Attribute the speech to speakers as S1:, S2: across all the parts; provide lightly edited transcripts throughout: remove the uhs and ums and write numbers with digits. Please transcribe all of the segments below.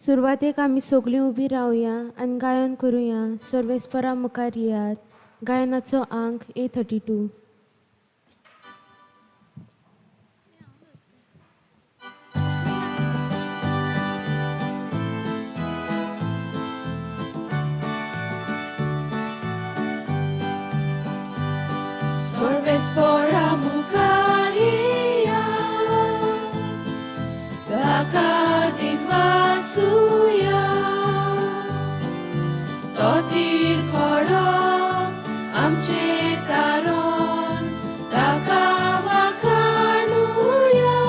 S1: सुरवातेक आमी सगळीं उबी रावया आनी गायन करुया सर्वेस्परा मुखार येयात. गायनाचो आंक A32.
S2: Sorvespora mukaria, takadimasuya, totir koron, amche taron, takavakanuya.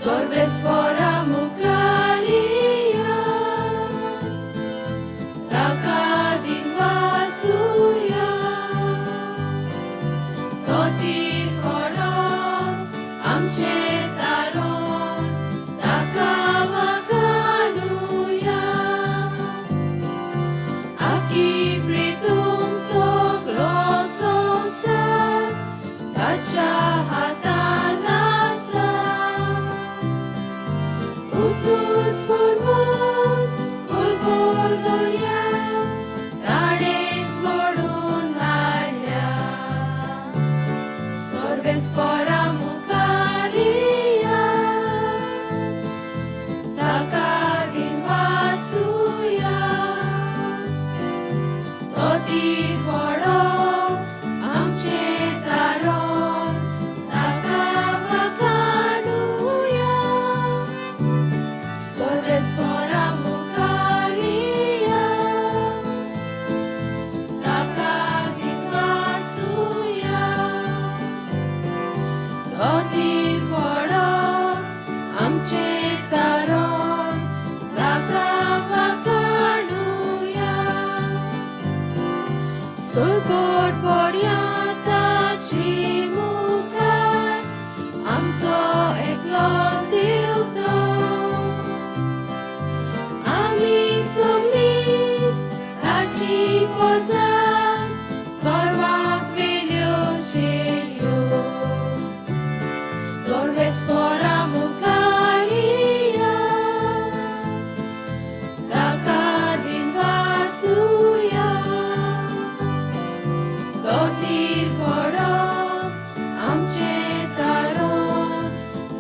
S2: Sorvespora mukaria, takadimasuya. Totir koron, amche taron, takavakanuya. Aki pritum soglo sonsar, tacha hatanasa. Usus purvan, bulbul durya, tanes godun harya. Sorvespora mukaria, takadimasuya. Totir koron, amche taron, takavakanuya. Sorvespora mukaria, takadimasuya. Totir koron, amche taron, takavakanuya. Sorpot podya tachi mukhar, amcho eklos divto. Ami sogli tachi pozan, sorvak velyo shelyo. Sorvespora mukaria, takadimasuya. Totir koron, amche taron,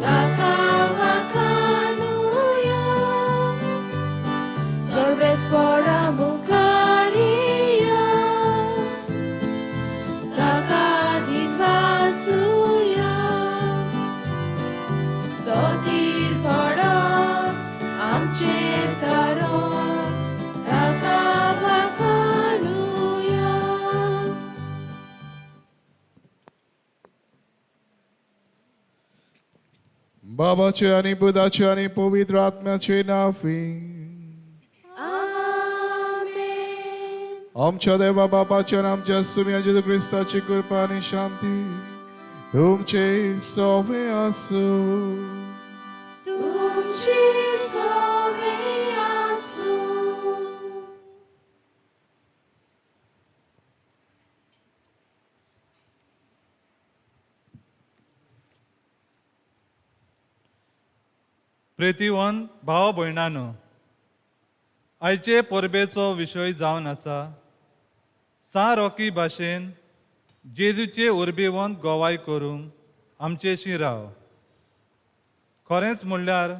S2: takavakanuya. Sorvespora mukaria, takadimasuya. Totir koron, amche taron, takavakanuya.
S3: बाबाचे आणि बुधाचे आणि पवित्र आत्म्याचे नावे.
S2: आमेन.
S3: आमच्या देवा बापाचे आणि आमच्या सुम्या जेजू क्रिस्ताची कृपा आणि शांती तुमचे सोवे आसूं.
S2: तुमची सोबे आसूं.
S4: प्रेतिवन भाव भयणानो, आयचे परबेचो विशय जावन आसा सा रॉकी भाशेन जेजूचे उर्बेवंत गोवाय करूंक आमचेशी राव. खरेंच म्हणल्यार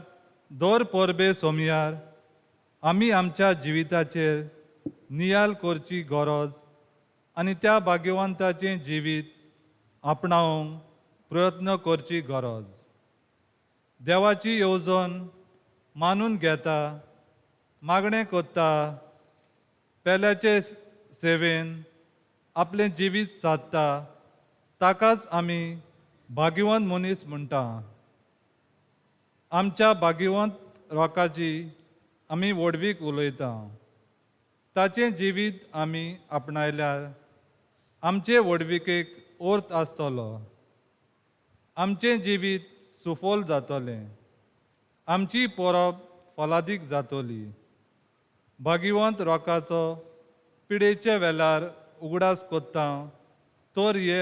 S4: दर परबे सोमयार आमी आमच्या जिविताचेर नियाल करची गरज आनी त्या भाग्यवंताचें जिवीत आपणावंक प्रयत्न करची गरज. देवाची येवजण मानून घेता, मागणें करता, पेल्याचे सेवेन आपलें जिवीत सादता ताकाच आमी भाग्यवंत मनीस म्हणटा. आमच्या भाग्यवंत रोकाची आमी व्हडवीक उलयता. ताचें जिवीत आमी आपणायल्यार आमचे व्हडविकेक अर्थ आसतलो, आमचें जिवीत सुफल जातलें, आमची परब फलादीक जातली. भाग्यवंत रोकाचो पिडेच्या वेलार उगडास कोत्ता तर हे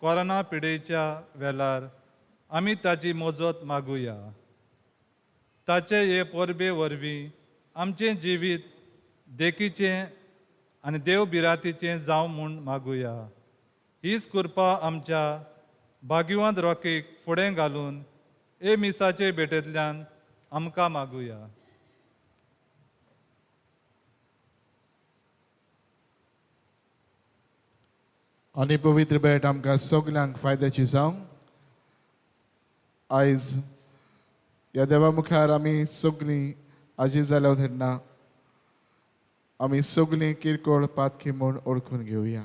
S4: कोरोना पिडेच्या वेलार आमी ताची मजत मागुया. ताचे हे परबे वरवीं आमचें जिवीत देखीचें आनी देव बिरातीचें जावं म्हूण मागुया. हीच कृपा आमच्या भाग्यवंत रोकीक फुडें घालून हे मिसाचे भेटेंतल्यान आमकां मागुया.
S3: आनी पवित्र भेट आमकां सगल्यांक फायद्याची जावं. आयज ह्या देवा मुखार आमी सगलीं आजी जाल्या तेन्ना आमी सगलीं किरकोळ पातकी म्हूण ओळखून घेवया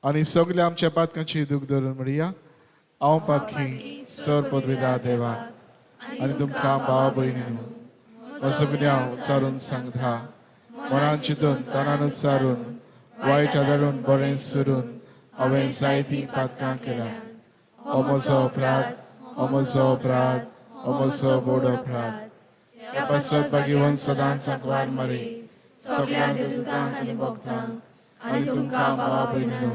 S3: आनी सगल्या आमच्या पातकांची दूख धरून म्हणया, हांव पातकी सर पदवेदा देवा आनी तुमकां भाव भयणीनू सगळ्या उच्चारून सांगता, मनान चिंतून तणान उच्चारून वायट आदारून बरें सरून हांवें जायतीं पातकां केल्या. हो म्हजो अपराध, हो म्हजो अपराध, हो म्हजो व्हड अपराध. ह्या पासत भाग्यवंत सदांच आंकवार मरे सगळ्या देवतांक आनी भक्तांक आनी तुमकां भावा भयणीनू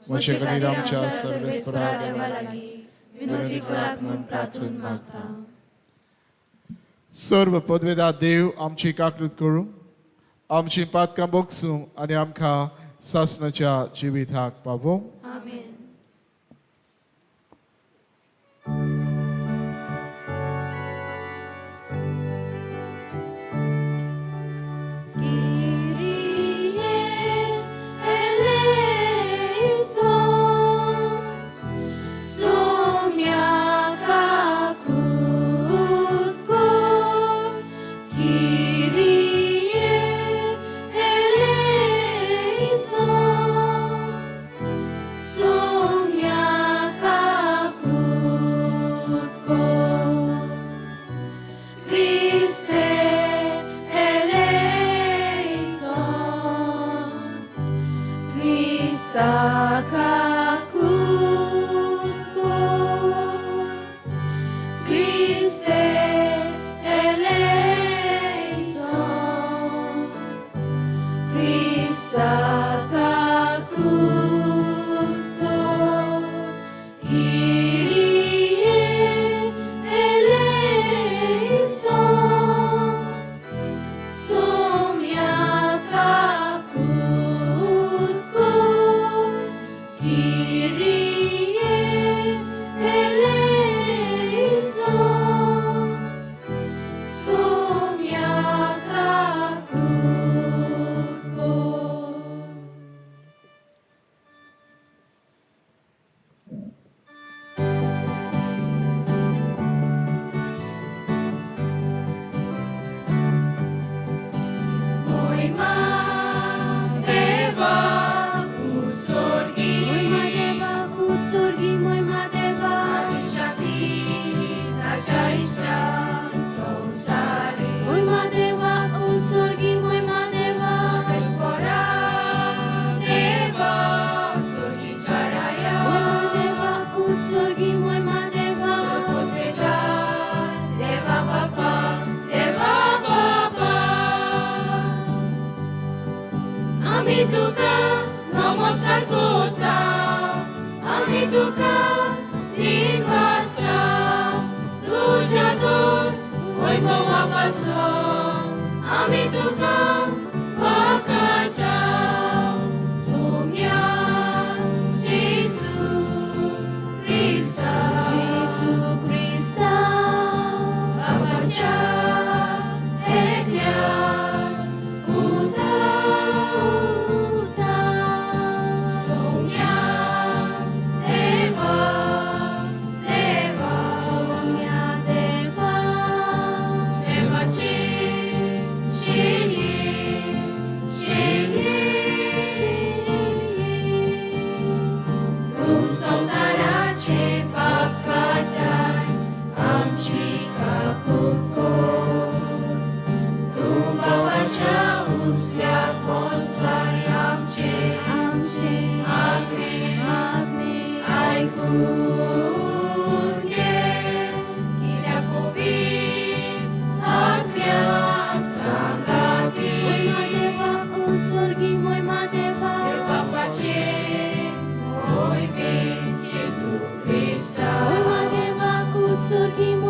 S3: म्हजे खातीर आमच्या सर्वेस्परा देवा लागीं
S2: विनंती करात म्हूण प्रार्थून मागता.
S3: सर्व पदवेदा देव आमची काकृत करूं, आमची पातकां बोगसूं आनी आमकां सासणाच्या जिविताक पावोवं.
S1: आमेन.
S2: Surgi.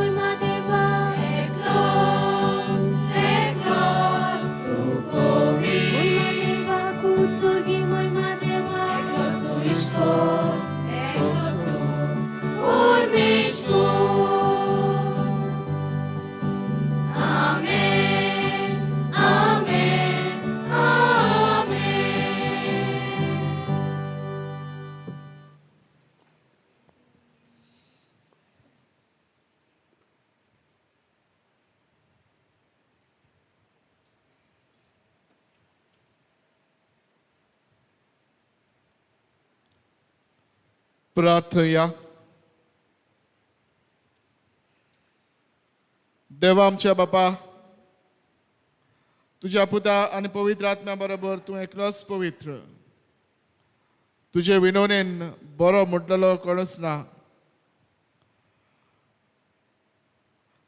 S3: प्रार्थया. देवा आमच्या बापा, तुज्या पुता आनी पवित्र आत्म्या बरोबर तूं एकलोच पवित्र, तुजे विनवणेन बरो म्हटलेलो कोणूच ना,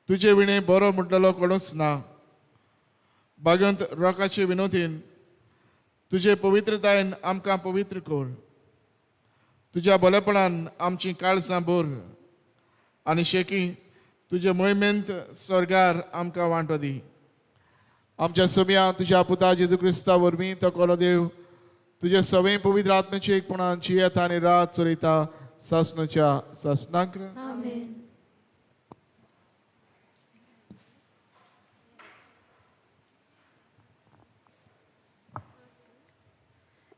S3: तुजे विणे बरो म्हटलेलो कोणूच ना. भाग्यवंत रोकाचे विनोदीन तुजे पवित्रतायेन आमकां पवित्र कर, तुज्या बलेपणान आमची काळजां भर आनी शेकी तुजे मोहिमेंत स्वर्गार आमकां वांटो दी. आमच्या सोम्या तुज्या पुता जेजू क्रिस्ता वरवीं तो कोलो देव तुजे सवय पवित्र आत्म्याची एकपणान जियेता आनी रात चलयता सासणाच्या सासणाक.
S1: आमेन.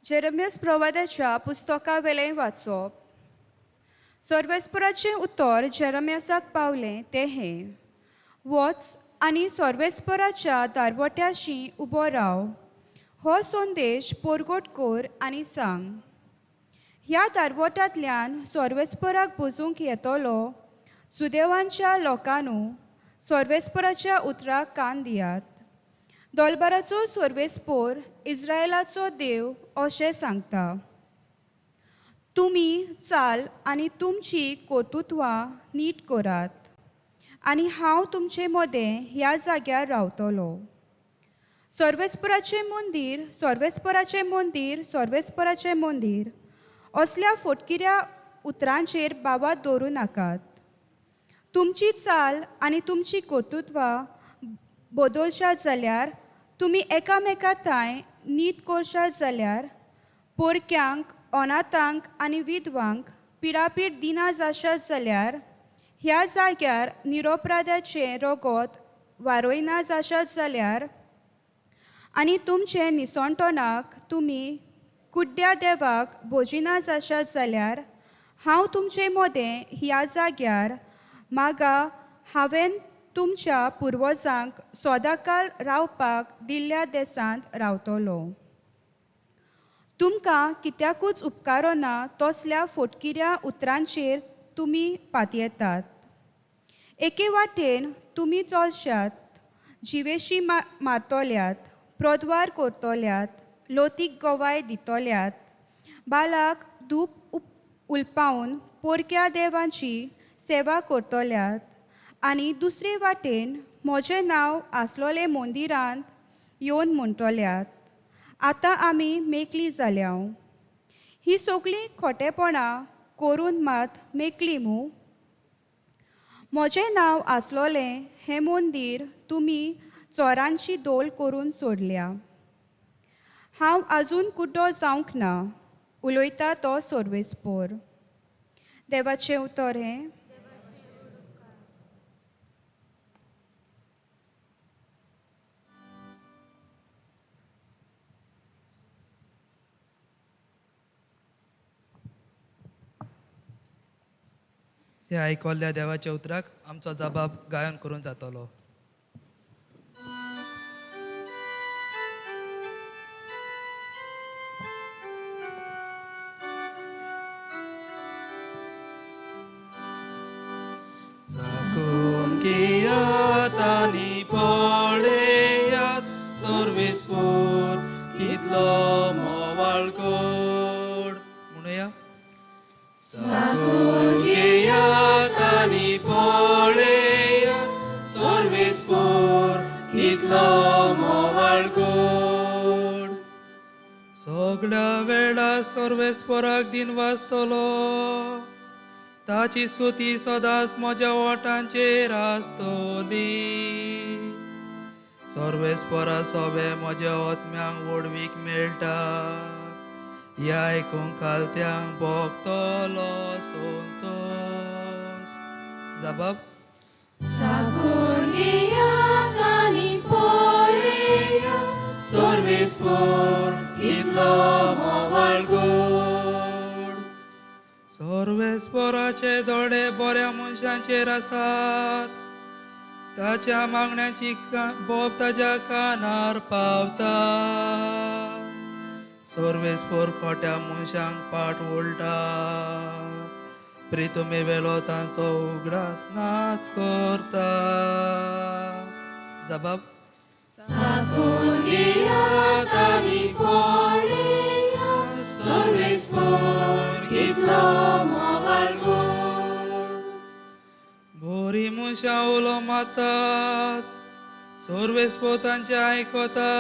S5: जेरमियस प्रवादाच्या पुस्तकावेलें वाचप. सर्वेस्पराचें उतर जेरमियासाक पावलें तें हें, वच आनी सर्वेस्पराच्या दारवट्याशी उबो राव, हो संदेश परगट कर आनी सांग, ह्या दारवट्यांतल्यान सर्वेस्पराक बोजूंक येतलो. सुदेवांच्या लोकांनू सर्वेस्पराच्या उतराक कान दियात. दोलबाराचो सर्वेस्पोर इस्रायलाचो देव अशें सांगता, तुमी चाल आनी तुमची कर्तुत्वां नीट करात आनी हांव तुमचे मदें ह्या जाग्यार रावतलो. सर्वेस्पराचें मंदीर, सर्वेस्पराचें मंदीर, सर्वेस्पराचें मंदीर असल्या फटकिऱ्या उतरांचेर बावात दवरूं नाकात. तुमची चाल आनी तुमची कर्तुत्वां बदलशात जाल्यार, तुमी एकामेका थांय नीत करशात जाल्यार, पोरक्यांक, अनाथांक आनी विधवांक पिडापीड दिना जाशात जाल्यार, ह्या जाग्यार निरोपराध्याचें रगत वारयना जाशात जाल्यार आनी तुमचे निसणटणाक तुमी कुड्ड्या देवाक भोजिना जाशात जाल्यार, हांव तुमचे मदें ह्या जाग्यार मागा हांवें तुमच्या पुर्वजांक सदांकाळ रावपाक दिल्ल्या देशांत रावतलो. तुमकां कित्याकूच उपकारना तसल्या फटकिऱ्या उतरांचेर तुमी पातयेतात. एके वाटेन तुमी चलशात, जिवेशी मारतल्यात, प्रद्वार करतल्यात, लोतीक गवाय दितल्यात, बालाक धूप उलपावन पोरक्या देवांची सेवा करतल्यात आनी दुसरे वाटेन म्हजें नांव आसलोलें मंदिरांत येवन म्हणटल्यात, आतां आमी मेकळी जाल्या. ही सगळीं खोटेपणां करून मात मेकळी मूं? म्हजें नांव आसलोलें हें मंदीर तुमी चोरांची दोल करून सोडल्या. हांव आजून कुड्डो जावंक ना, उलयता तो सर्वेस्पोर. देवाचें उतर हें.
S6: हे आयकल्ल्या देवाच्या उतराक आमचो जबाब गायन करून जातलो.
S2: चाकून घेयात आनी पळयात सर्वेस्पोर कितलो म्होंवाळ गोड.
S6: म्हणुया,
S2: चाकून घेयात आनी पळयात सर्वेस्पोर कितलो म्होंवाळ गोड.
S6: सगळ्या वेळार सर्वेस्पोराक दिन वाचतलो, ताची स्तुती सदांच म्हज्या ओठांचेर आसतली. सर्वेस्पोरा सोबे म्हज्या आत्म्यांक व्हडवीक मेळटा, ह्या आयकूंक खालत्यांक भोगतलो संतोस. जबाब.
S2: चाकून घेयात आनी पळयात सर्वेस्पोर कितलो म्होंवाळ गोड.
S6: सर्वेस्पोराचे दोळे बऱ्या मनशांचेर आसात, ताच्या मागण्याची बोब ताच्या कानार पावता. सर्वेस्पोर खोट्या मनशांक पाठ वळटा, प्रितुमे वेलो तांचो उगडास नाच करता. जबाब.
S2: साकून घेयात आनी पळया सर्वेस्पोर कितलो म्होंवाळ गोड.
S6: बोरी मनशां उलो मारतात, सर्वेस्पोर तांचें आयकता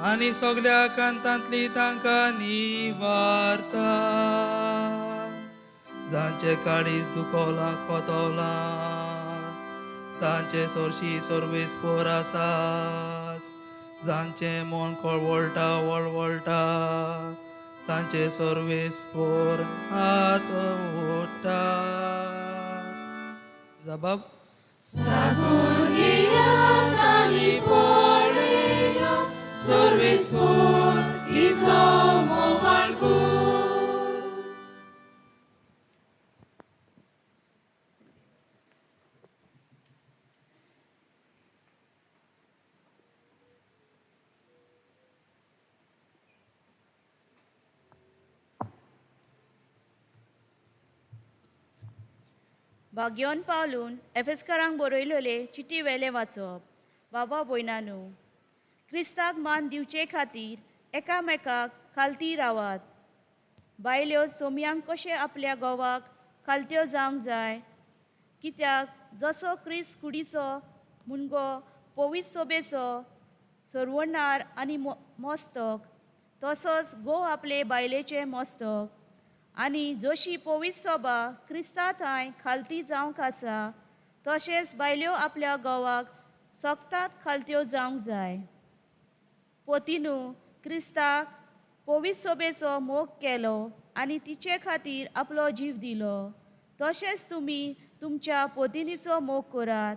S6: आनी सगल्या कांतांतली तांकां निवारता. जांचे काळीज दुखवलां खोतवलां तांचे सोरशी सर्वेस्पोर आसाच. जांचें मन कळवळटा वळवळटा तांचे सर्वेस्पोर हात ओडटा. जबाब.
S2: साकून घेयात आनी पळया सर्वेस्पोर कितलो म्होंवाळ गोड.
S7: भाग्योन पावलून एफेस्करांक बरयलेले चिटी वेलें वाचप. बाबा भयणानू, क्रिस्ताक मान दिवचे खातीर एकामेकाक खालती रावात. बायल्यो सोमयांक कशें आपल्या घोवाक खालत्यो जावंक जाय, कित्याक जसो क्रिस्त कुडीचो मुणगो पवित्र सोबेचो सर्वणार आनी मस्तक, तसोच घोव आपले बायलेचें मस्तक. आनी जशी पवित्र सोबा क्रिस्ता थंय खालती जावंक आसा, तशेंच बायल्यो आपल्या घोवाक सोगतात खालत्यो जावंक जाय. पोतिनू क्रिस्ताक पवित्र सोबेचो मोग केलो आनी तिचे खातीर आपलो जीव दिलो, तशेंच तुमी तुमच्या पोतिनीचो मोग करात.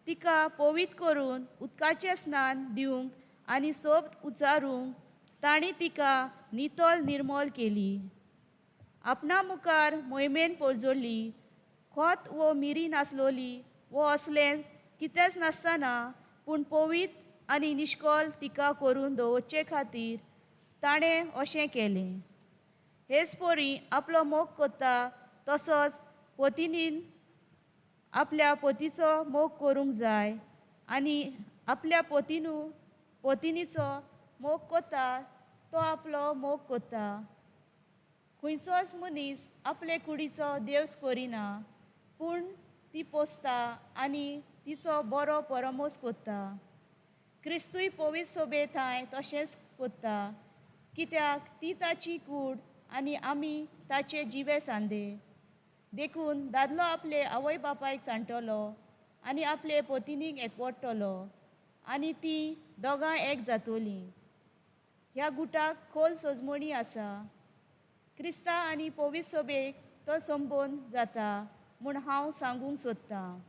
S7: तिका पवित्र करून उदकाचें स्नान दिवंक आनी सोब उचारूंक तांणी तिका नितळ निर्मोल केली. आपणा मुखार मोहिमेन पोरजोल्ली, खोत वो मिरी नासलोली वो असलें कितेंच नासतना, पूण पवित्र आनी निश्कोल तिका करून दवरचे खातीर ताणें अशें केलें. हेच परी आपलो मोग करता तसोच पतिनीन आपल्या पतीचो मोग करूंक जाय आनी आपल्या पतीनू पतिनीचो मोग करता तो आपलो मोग करता. खंयचोच मनीस आपले कुडीचो देवस करिना, पूण ती पोसता आनी तिचो बरो परामोस करता. क्रिस्तूय पवित्र सोबे थंय तशेंच करता, कित्याक ती ताची कूड आनी आमी ताचे जिवे सांदे. देखून दादलो आपले आवय बापायक सांडटलो आनी आपले पतिनीक एकवटतलो आनी ती दोगांय एक जातोलीं. ह्या गुटाक खोल सोजमणी आसा. क्रिस्ता आनी पवित्र सोबेक तो संबोन जाता म्हूण हांव सांगूंक सोदतां.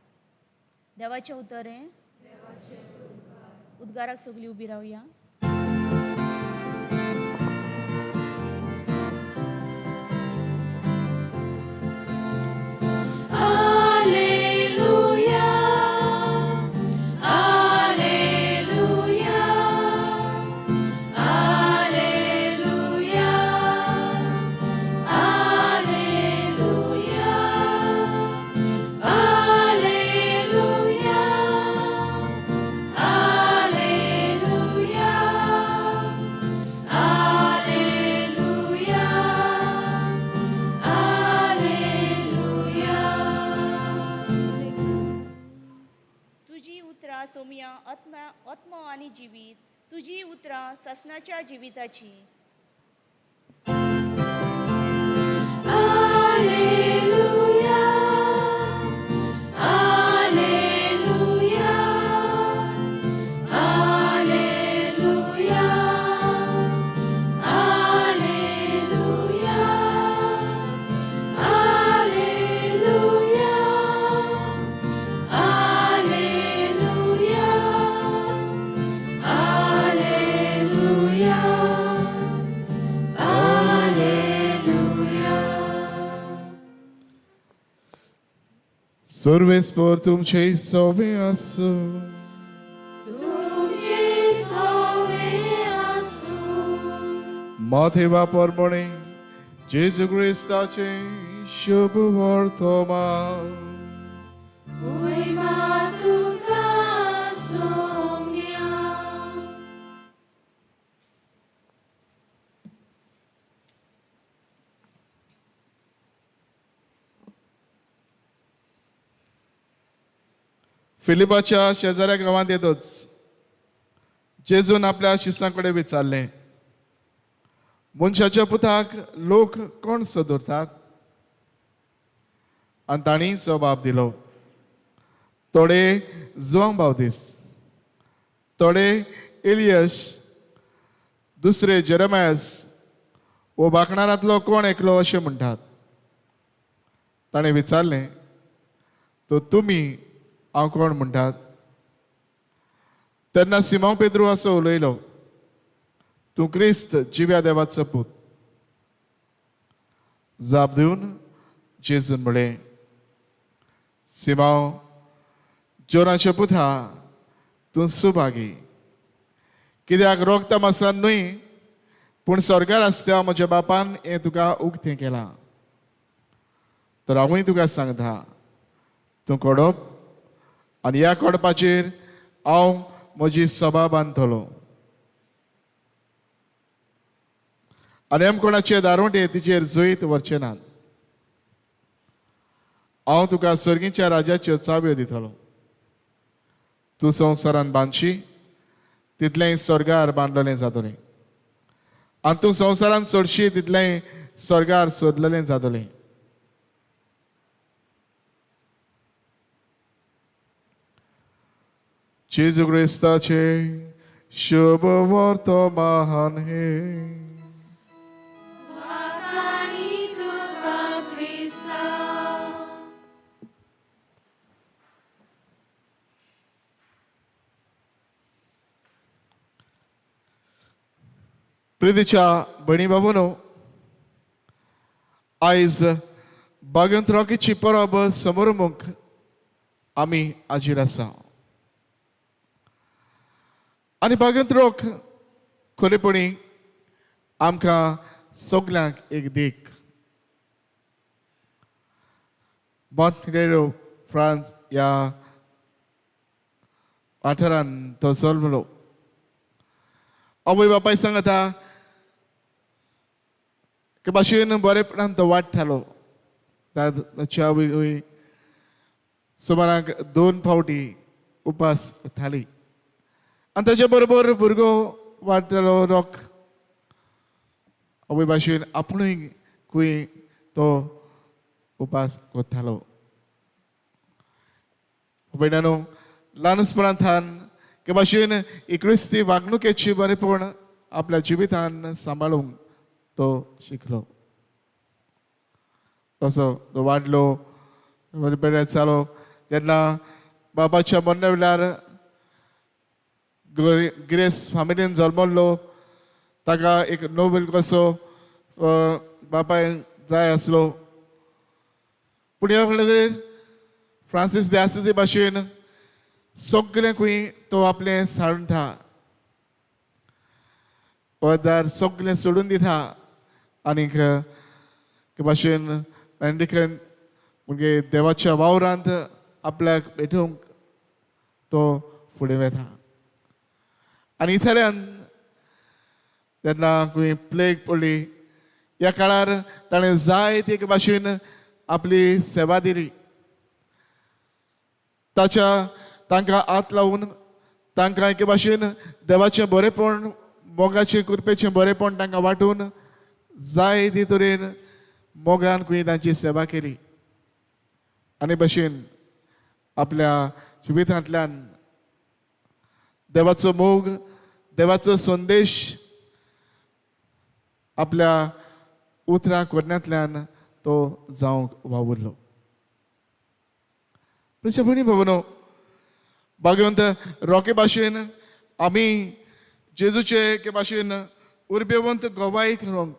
S7: देवाचें उतर हें. उद्गाराक सगळीं उबी रावया.
S2: Alleluia, Alleluia, Alleluia, Alleluia, Alleluia, Alleluia, Alleluia, Alleluia.
S7: तुजी उतरां सोमया आत्मा आत्मो आनी जिवीत, तुजी उतरां सासणाच्या जिविताची.
S2: Alleluia, Alleluia, Alleluia, Alleluia, Alleluia, Alleluia, Alleluia, Alleluia.
S3: सर्वेस्पोर तुमचे सोबे आसूं.
S2: तुमचे सोवे आसूं.
S3: माथेवा परमणे जेजू क्रिस्ताचे शुभ वर्तमान.
S2: वयमा तुका सोम्या.
S3: फिलिपाच्या शेजाऱ्या गांवांत येतच जेजून आपल्या शिसां कडेन विचारलें, मनशाच्या पुताक लोक कोण सदरतात? आनी तांणी जबाब दिलो, थोडे जुवांव बावतीस, थोडे इलियश, दुसरे जेरमायस वो बाकणारांतलो कोण एकलो अशें म्हणटात. ताणें विचारलें, तर तुमी हांव कोण म्हणटात? तेन्ना सिमांव पेद्रू असो उलयलो, तूं क्रिस्त जिव्या देवाचो पूत. जाप दिवन जेजून म्हळें, सिमांव, जोराचे पुता, तूं सुभागी, कित्याक रोगता मासान न्हय पूण स्वर्गार आसता म्हज्या बापान हें तुका उक्तें केलां. तर हांवूय तुका सांगता, तूं कोडप आनी ह्या कोडपाचेर हांव म्हजी सभा बांदतलो आनी आम कोणाचे दारोटे तिचेर जैत व्हरचे नात. हांव तुका सर्गीच्या राजाच्यो चाव्यो दितलो. तूं संवसारान बांदशी तितलेंय स्वर्गार बांदलें जातलें आनी तूं संवसारान सोडशी तितलेंय स्वर्गार सोदलें जातलें. जेजू क्रिस्ताचे शुभ वर्तमान हे.
S2: वाखाणी तुका क्रिस्ता.
S3: प्रितीच्या भयणी बाबूनो, आयज बागंत रॉकीची परब समारंभूंक आमी हाजीर आसा आनी बागंत रोक खरेपणी आमकां सगल्यांक एक देख. मॉन्टेनेग्रो फ्रांस ह्या वाठारान तो जल्मलो. आवय बापाय सांगता की भाशेन बरेपणान तो वाडटालो. ताची आवय सुमाराक 2 फावटी उपास थाली आनी ताचे बरोबर भुरगो वाडटालो रोक. आवय भाशेन आपुणूय खंय तो उपास करतालो. भयणानो, ल्हानपणांतल्यान के भाशेन क्रिस्ती वागणुकेची बरेपण आपल्या जिवितान सांबाळूंक तो शिकलो. तसो तो वाडलो, बरें जालो. जेन्ना बाबाच्या मरण्या वेळार गिरेस्त फामिलीन जल्मल्लो, ताका एक नोबेल कसो बापायन जाय आसलो. पूण ह्या वेळार फ्रांसीस दे आसिसी भाशेन सगळें खंय तो आपलें साडटा, वदार सगळें सोडून दिता आनीक भाशेन मेंडिकन म्हणजे देवाच्या वावरांत आपल्याक भेटूंक तो फुडें वता. आनी इथल्यान तेन्ना खंय प्लेग पडली, ह्या काळार ताणें जायते एक भाशेन आपली सेवा दिली. ताच्या तांकां हात लावन तांकां एके भाशेन देवाचें बरेपण, मोगाचें कृपेचें बरेपण तांकां वांटून जाय ते तरेन मोगान खंय तांची सेवा केली. आनी भशेन आपल्या जिवितांतल्यान देवाचो मोग, देवाचो संदेश आपल्या उतरां करण्यांतल्यान तो जावंक वावुरलो. भयणी भवनो, भाग्यवंत रोके भाशेन आमी जेजूचे एके भाशेन उर्बेवंत गवाय करूंक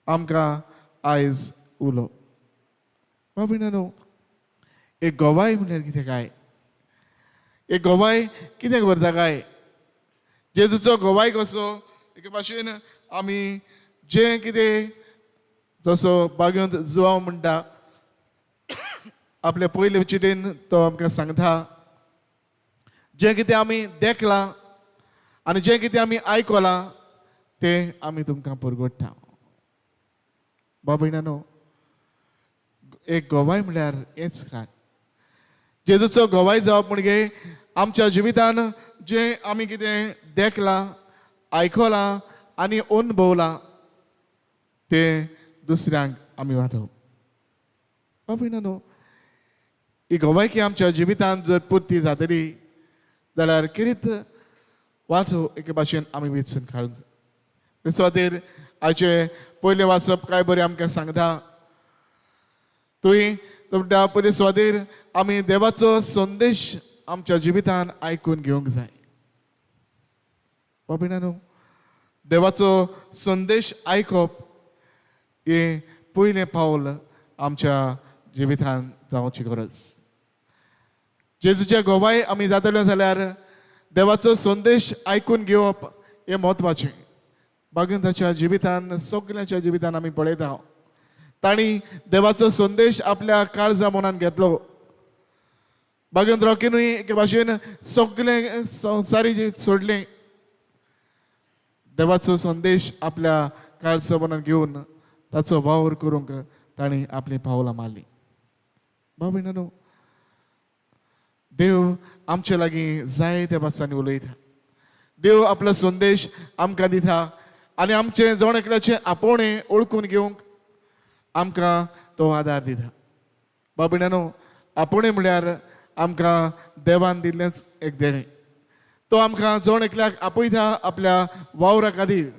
S3: आमकां आयज उलो. बाबीनो, एक गवाय म्हणल्यार कितें काय? एक गवाय कितें करता काय? जेजूचो गवाय कसो एके भाशेन आमी जें कितें जसो बागेंत जुवांव म्हणटा आपले पयले चिटीन तो आमकां सांगता, जें कितें आमी देखलां आनी जें कितें आमी आयकलां तें आमी तुमकां परगट्टा. बाबा भयणांनो, एक गवाय म्हळ्यार हेंच काय जेजूचो गवाय जावप म्हणजे आमच्या जिवितान जें आमी कितें देखलां, आयकलां आनी अनुभवलां तें दुसऱ्यांक आमी वांटप. बाबा भयणांनो, ही गवायकी आमच्या जिवितान जर पुर्ती जातली जाल्यार किरीत वांटो एके भाशेन आमी वेंचून काडूंक जाय. ते सुवातेर आयचें पयलें वाचप काय बरें आमकां सांगता, तुवें तुमच्या पयले सुवातेर आमी देवाचो संदेश आमच्या जिवितान आयकून घेवंक जाय. बाबा भयणांनो, देवाचो संदेश आयकप हें पयलें पावल आमच्या जिवितान जावची गरज. जेजूच्या गवाय आमी जातले जाल्यार देवाचो संदेश आयकून घेवप हें म्हत्वाचें. बागवंताच्या जिवितान, सगळ्यांच्या जिवितान आमी पळयता तांणी देवाचो संदेश आपल्या काळजा मनान घेतलो. बागवंत रोकीनूय एके भाशेन सगळें संवसारी जिवीत सोडलें, देवाचो संदेश आपल्या काळजा मनान घेवन ताचो वावर करूंक तांणी आपलीं पावलां मारलीं. भाव भयणांनो, देव आमचे लागीं जायत्या भासांनी उलयता. देव आपलो संदेश आमकां दिता आनी आमचें जण एकल्याचें आपोवणें ओळखून घेवंक आमकां तो आदार दिता. भाव भयणांनो, आपोवणें म्हळ्यार आमकां देवान दिल्लेंच एक देणें. तो आमकां जण एकल्याक आपयता आपल्या वावरा खातीर.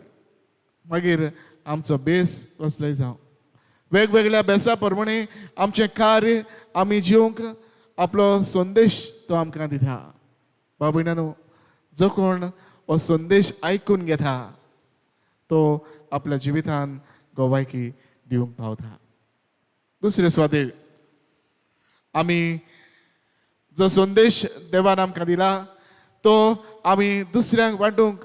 S3: मागीर आमचो बेस कसलोय जावं, वेगवेगळ्या बेसा प्रमाणे आमचें कार्य आमी जिवंक आपलो संदेश तो आमकां दिता. भाव भयणांनो, जो कोण हो संदेश आयकून घेता तो आपल्या जिवितान गवायकी दिवंक पावता. दुसरे सुवातेर आमी जो संदेश देवान आमकां दिला तो आमी दुसऱ्यांक वांटूंक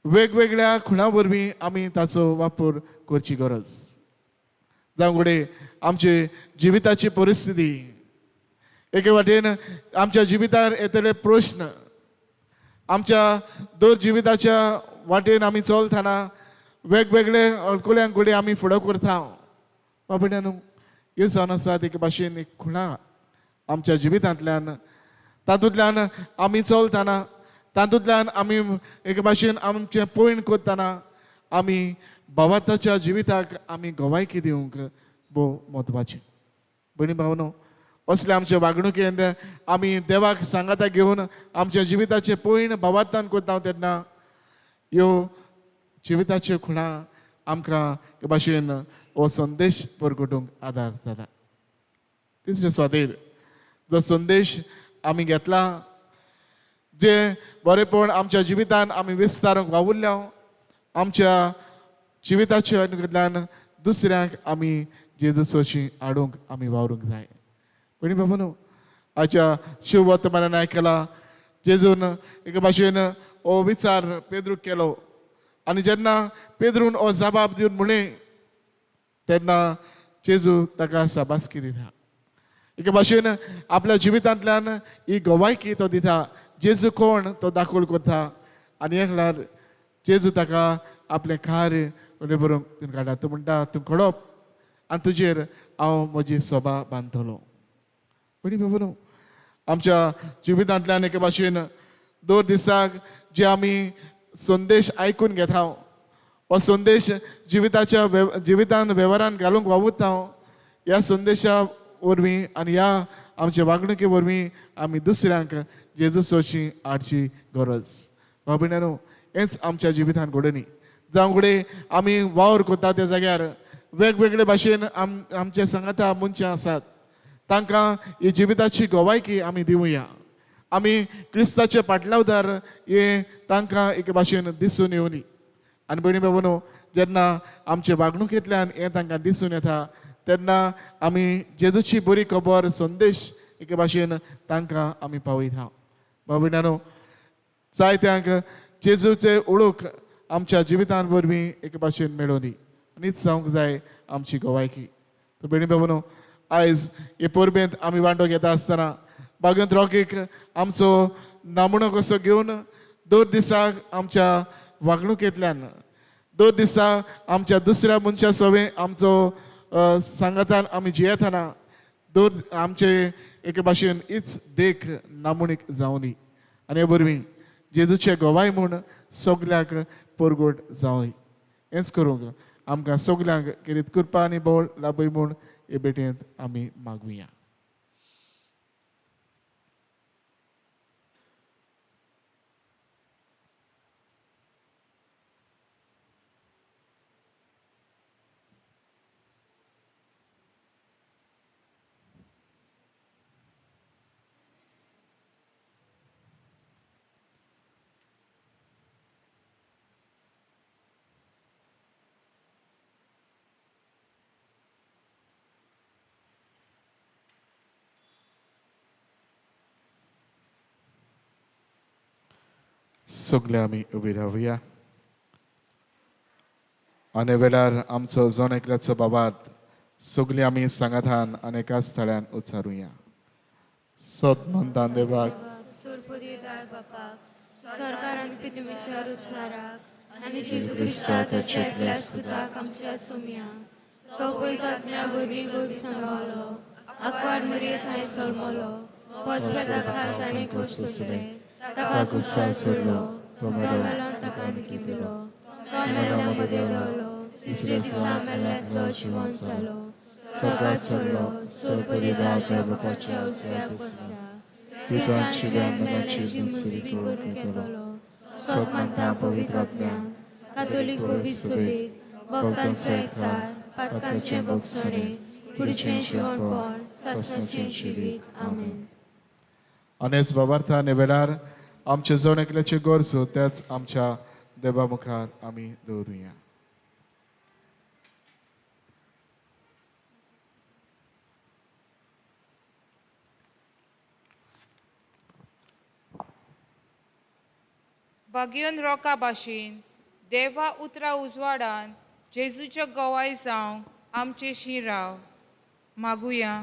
S3: वेगवेगळ्या खुणां वरवीं आमी ताचो वापर करची गरज. जावं घडये आमची जिविताची परिस्थिती, एके वाटेन आमच्या जिवितार येतले प्रश्न, आमच्या दर जिविताच्या वाटेन आमी चलतना वेगवेगळे अडकुल्यांक घडये आमी फुडें करता. बाबा भयणांनो, ह्यो जावन आसात एके भाशेन एक खुणां आमच्या जिवितांतल्यान, तातूंतल्यान आमी चलतना, तातूंतल्यान आमी एके भाशेन आमचें पयण करतना आमी भावार्थाच्या जिविताक आमी गवायकी दिवंक भोव म्हत्वाचें. भयणी भावनो, असले आमचे वागणुकेन आमी देवाक सांगाता घेवन आमच्या जिविताचें पयण भावार्थान करता तेन्ना ह्यो जिविताच्यो खुणां आमकां एके भाशेन हो संदेश परगटूंक आदार जाता. तिसरे सुवातेर जो संदेश आमी घेतला, जे बरेपण आमच्या जिवितान आमी विस्तारूंक वावुरल्या, आमच्या जिविताच्या कडल्यान दुसऱ्यांक आमी जेजूसोशी हाडूंक आमी वावरूंक जाय. भयणी बाबानो, आयच्या शिववर्तमानान आयकला जेजून एके भाशेन हो विचार पेद्रूक केलो आनी जेन्ना पेद्रून हो जबाब दिवन म्हणलें तेन्ना जेजू ताका शाबासकी दिता. एके भाशेन आपल्या जिवितांतल्यान ही गवायकी तो दिता, जेजू कोण तो दाखोल करता आनी एकल्यार जेजू ताका आपलें कार्य उणें बरोवंक तितून काडटा. तूं म्हणटा तूं खडप आनी तुजेर हांव म्हजी सोबा बांदतलो. भयणी बाबानो, आमच्या जिवितांतल्यान एके भाशेन दर दिसाक जे आमी संदेश आयकून घेता हो संदेश जिविताच्या जिवितान वेव्हारान घालूंक वावुरता. ह्या संदेशा वरवीं आनी ह्या आमच्या वागणुके वरवीं आमी दुसऱ्यांक जेजूसोशी हाडची गरज. भाव भयणांनो, हेंच आमच्या जिवितान घडोवनी. जावं घडये आमी वावर करता त्या जाग्यार वेगवेगळे भाशेन आमचे सांगाता मनशां आसात, तांकां ही जिविताची गवायकी आमी दिवया. आमी क्रिस्ताचे पाटलावदार हे तांकां एके भाशेन दिसून येवनी. आनी भयणी बाबांनो, जेन्ना आमचे वागणुकेंतल्यान हें तांकां दिसून येता तेन्ना आमी जेजूची बरी खबर संदेश एके भाशेन तांकां आमी पावयता. भाव भयणांनो, जायत्यांक जेजूचे ओळख आमच्या जिवितान वरवीं एके भाशेन मेळोवनी. आनी हीच जावंक जाय आमची गवायकी. तर भयणी बाबानो, आयज हे परबेंत आमी वांटो घेता आसतना बागेंत रॉकीक आमचो नामणो कसो घेवन दर दिसाक आमच्या वागणुकेंतल्यान, दर दिसा आमच्या दुसऱ्या मनशा सवें आमचो सांगातान आमी जियेतना दर आमचे एके भाशेन हीच देख नामणीक जावनी आनी हे वरवीं जेजूचे गवाय म्हूण सगल्याक परगट जावनी. हेंच करूंक आमकां सगल्यांक किरीत कृपा आनी बळ लाभय म्हूण हे भेटेंत आमी मागुया. सगळे आमी उबी रावया आनी वेळार आमचो जण एकल्याचो बाबात सगळीं आमी सांगातान आनी एकाच स्थळ्यान उच्चारुया. सत म्हणटान देवाक,
S1: सरकार आनी पृथ्वीच्या रचणाराक आनी जेजू क्रिस्ता ताच्या एकल्याच पुताक आमच्या सोम्या, तो पवित्र आत्म्या वरवीं गोरवी सांगावलो, आकवार मरये थंय सलमलो, पचपेता खाल ताणें खोस सोसले, ताका गुस्सा सोडलो, तो मेलो, ताका निकिपिलो, तो मेल्या मदें देंवलो, तिसऱ्या दिसा मेल्ल्यांतलो जिवन जालो,
S3: सर्गात चडलो, सर्वपरिदा देवपाच्या उजव्याक बसला, पितांची मेल्याची दुसरी करूंक येतलो. सत मानता पवित्र आत्म्या,
S1: कातोलीक सभेक, भक्तांचो एकतार, पातकांचें भोगसणें, कुडीचें जिवनपण, सासणाचें जिवीत. आमेन.
S3: आनी बाबार्था आनी वेळार आमचे जण एकल्याच्यो गरजो त्याच आमच्या देवा मुखार आमी दवरुया.
S2: बागयोन रोका भाशेन देवा उतरा उजवाडान जेजूच्यो गवाय जावंक आमचे शिराव मागुया.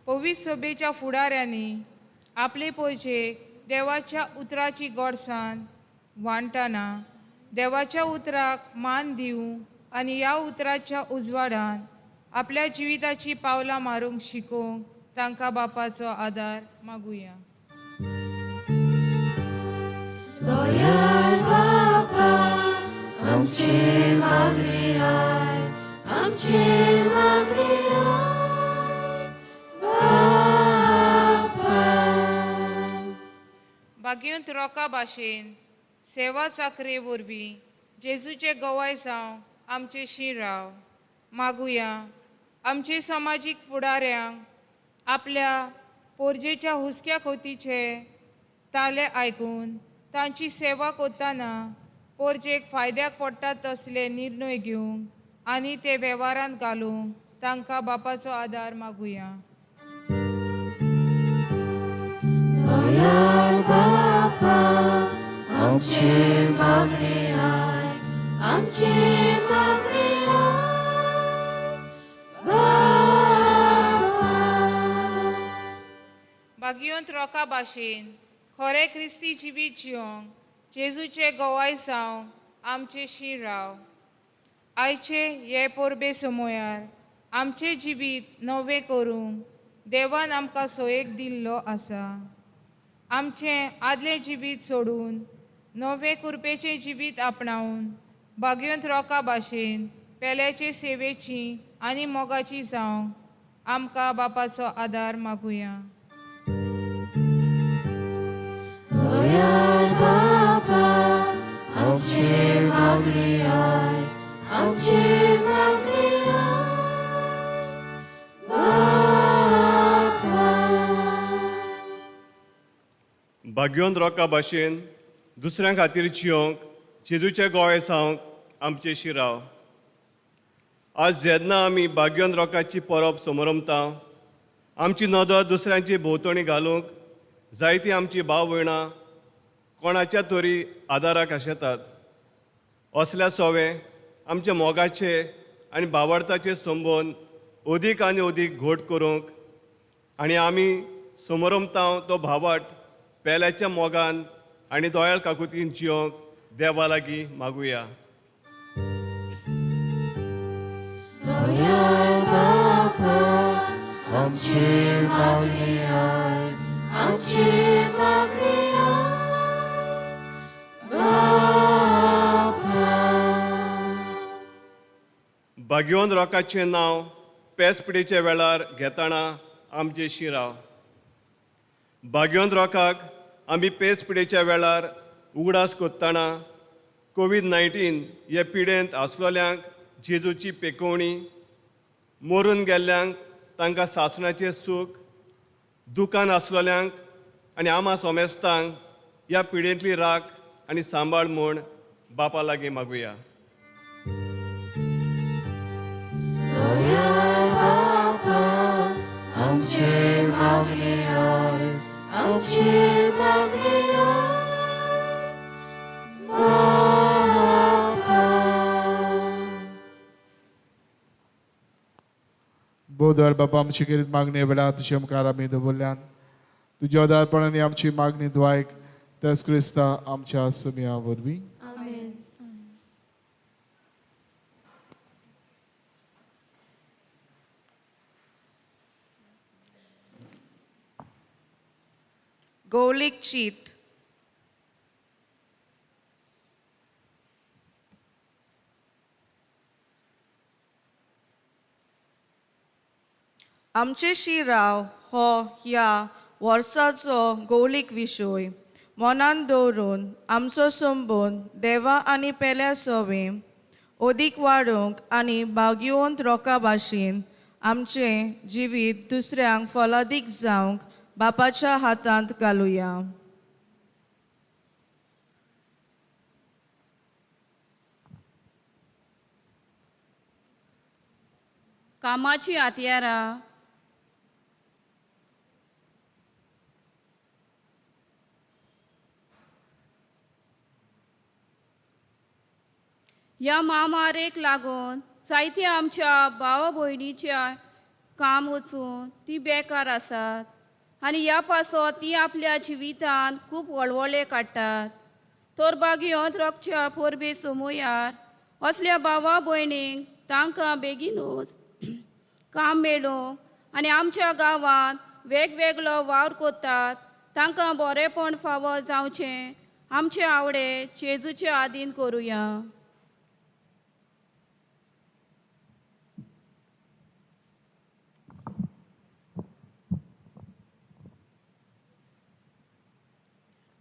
S2: पवित्र सभेच्या फुडाऱ्यांनी आपले पयशे देवाच्या उतराची गोडसान वांटना देवाच्या उतराक मान दिवंक आनी ह्या उतराच्या उजवाडान आपल्या जिविताची पावलां मारूंक शिकोवंक तांकां बापाचो आदार मागुया.
S1: दयाळ बापा, आमचे मागणे I, आमचे मागणे I बापा.
S2: बागयोंत रोका भाशेन सेवा चाकरे वरवीं जेजूचे गवाय जावंक आमचे शिराव मागुया. आमचे समाजीक फुडाऱ्यांक आपल्या पोरजेच्या हुस्क्या खोतीचे ताले आयकून तांची सेवा करतना पोरजेक फायद्याक पडटा तसले निर्णय घेवंक आनी ते वेव्हारांत घालूंक तांकां बापाचो आदार मागुया.
S1: दयाळ बापा, आमचे मागणे I, आमचे मागणे I बापा.
S2: बागयोंत रोका भाशेन खरें क्रिस्ती जिवीत जियोंक जेजूचे गवाय जावंक आमचे शिराव. आयचे हे परबे समयार आमचें जिवीत नवें करूंक देवान आमकां सोयेक दिल्लो आसा. आमचें आदलें जिवीत सोडून नवें कुरपेचें जिवीत आपणावन बागयोंत रोका भाशेन पेल्याचे सेवेची आनी मोगाची जावंक आमकां बापाचो आदार मागुया.
S1: दयाळ बापा, आमचे मागणे I, आमचे मागणे I बापा.
S8: बागयोन रोका भाशेन दुसऱ्यां खातीर जियोंक जेजूचे गोवे जावंक आमचे शिराव. आज जेन्ना आमी बागयोन रोकाची परब समरमता, आमची नदर दुसऱ्यांची भोंवतणी घालूंक जायतीं आमची भाव भयणां कोणाच्या तरी आदाराक आशेतात. असल्या सोवे आमचे मोगाचे आनी भावार्थाचे संबंद अदीक आनी अदीक घट करूंक आनी आमी समरमतांव तो भावार्थ पेल्याच्या मोगान आनी दोयाळ काकुतीन जियोंक देवा लागीं मागुया.
S1: आमचे मागणे I, आमचे मागणे I, बापा.
S8: भाग्यवंत रोकाचें नांव पेस पिडेच्या वेळार घेतना आमचे शिराव. भाग्यवंत रोकाक आमी पेस पिडेच्या वेळार उगडास कोत्ताना कोवीड-19 हे पिडेंत आसलोल्यांक जेजूची पेकोवणी, मरून गेल्ल्यांक तांकां सासणाचें सूख, दुकान आसलोल्यांक आनी आमा सोमेस्तांक ह्या पिडेंतली राख आनी सांबाळ म्हूण बापा लागीं मागुया.
S1: बापा, आमचे मागणे I, आमचे मागणे I, बापा.
S3: बोधर बाबा आमची करीत मागणी वेळा तुज्या मुखार आमी दवरल्यान तुज्या आदारपणान आमची मागणी द्वायक तेस क्रिस्ता आमच्या सुमया वरवीं.
S1: आमेन.
S2: गोवलीक चीट. आमचे शिराव हो ह्या वर्साचो गौलीक विशय मनान दवरून आमचो संबंद देवा आनी पेल्या सवे अदीक वाडोवंक आनी भाग्यवंत रोका भाशेन आमचें जिवीत दुसऱ्यांक फलादीक जावंक बापाच्या हातांत घालुया.
S9: कामाची हत्यारां. ह्या म्हामारेक लागून जायत्या आमच्या भावा भयणीच्या काम वचून ती बेकार आसात आनी ह्या पासत ती आपल्या जिवितांत खूब वळवळे काडटात. तर बागयोंत रोगच्या परबे समयार असल्या भावा भयणींक तांकां बेगीनूच काम मेळूं आनी आमच्या गांवांत वेगवेगळो वावर करतात तांकां बरेंपण फावो जावचें आमचे आवडे जेजूचे आदीन करुया.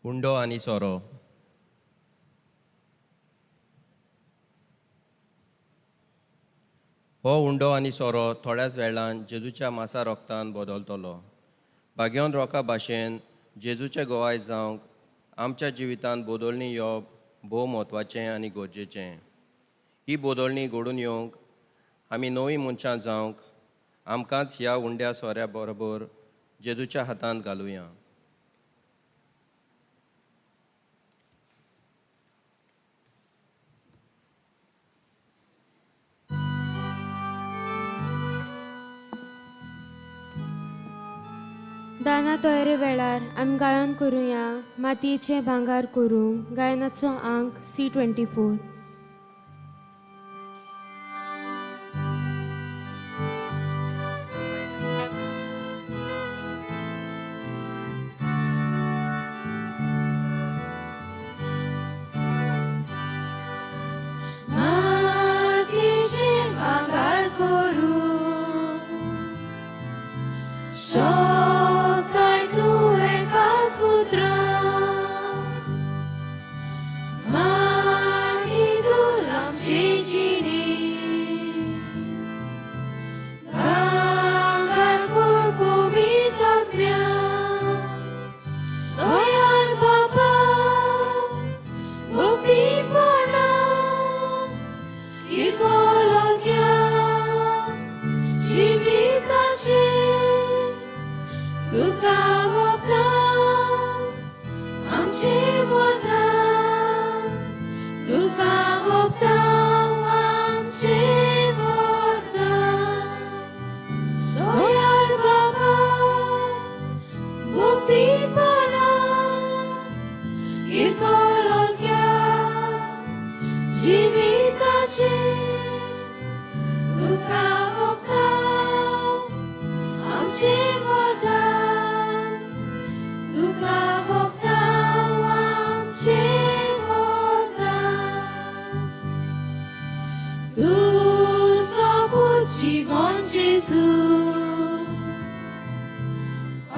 S10: उंडो आनी सोरो. हो उंडो आनी सोरो थोड्याच वेळान जेजूच्या मासा रोगतान बदलतलो. भाग्यवंत रोका भाशेन जेजूचे गोवाय जावंक आमच्या जिवितांत बदलणी येवप भोव म्हत्वाचें आनी गरजेचें. ही बदलणी घडून येवंक आमी नवीं मनशां जावंक आमकांच ह्या उंड्या सोऱ्या बरोबर जेजूच्या हातांत घालुया.
S1: दाना तयारे वेळार आमी गायन करुया मातयेचें भांगर करूंक. गायनाचो आंक C24. मातयेचें भांगर करूंक तुका भोगता आमचे. तुका भोगता आमचें वरदान, तुका भोगता आमचें वरदान। तूं सोबूत जिवन जेजू,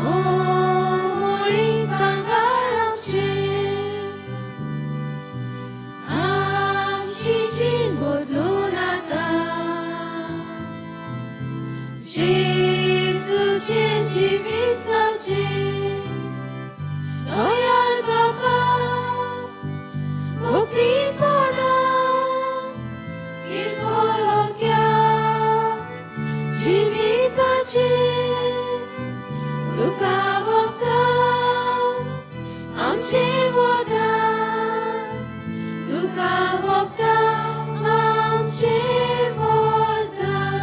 S1: ओमोळी भांगर आमचें, आमची जीण बदलून आतां जेजूचें जिवीत जावचें। दयाळ बाबा भक्तीपणा किरकोळक्या जिविताचें, तुका भोगता आमचें वरदान, तुका भोगता आमचें वरदान।